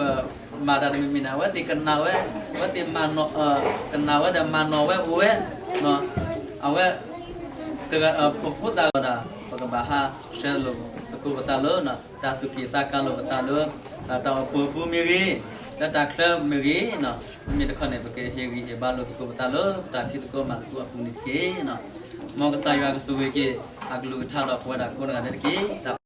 မၤတၢ်တမံၤမံၤန့ၣ် အဝဲသ့ၣ်ကနၣ်ဝဲ, အဝဲသ့ၣ်မၤနီၣ်, ကနၣ်ဝဲဒီးမၤနီၣ်ဝဲအိၣ်ဝဲ, အဝဲ တဂၤဖိသၣ်ဂီၢ်ဒၣ် ပကဘၣ်ဟးဆှၢလိာ်သကိးပသးလၢ တၢ်သူၣ်က့ၣ်သးကါလိာ်ပသးလၢ တၢ်အိၣ်ဖှိၣ်အပူၤမ့ၢ်ဂ့ၤ, လၢတၢ်ချၢမ့ၢ်ဂ့ၤ, မ့မ့ၢ်တခီန့ၣ် ပကဟ့ၣ်ဂံၢ်ဟ့ၣ်ဘါလိာ်သကိးပသးလၢ တၢ်ဖံးသကိးမၤသကိးအပူၤန့ၣ်တက့ၢ်. မ်ကစၢ်ယွၤကဆိၣ်ဂ့ၤက့ၤ အကလုၢ်ကထါဒီးပဝဲဒၣ်ကိးဂၤဒဲးတက့ၢ်.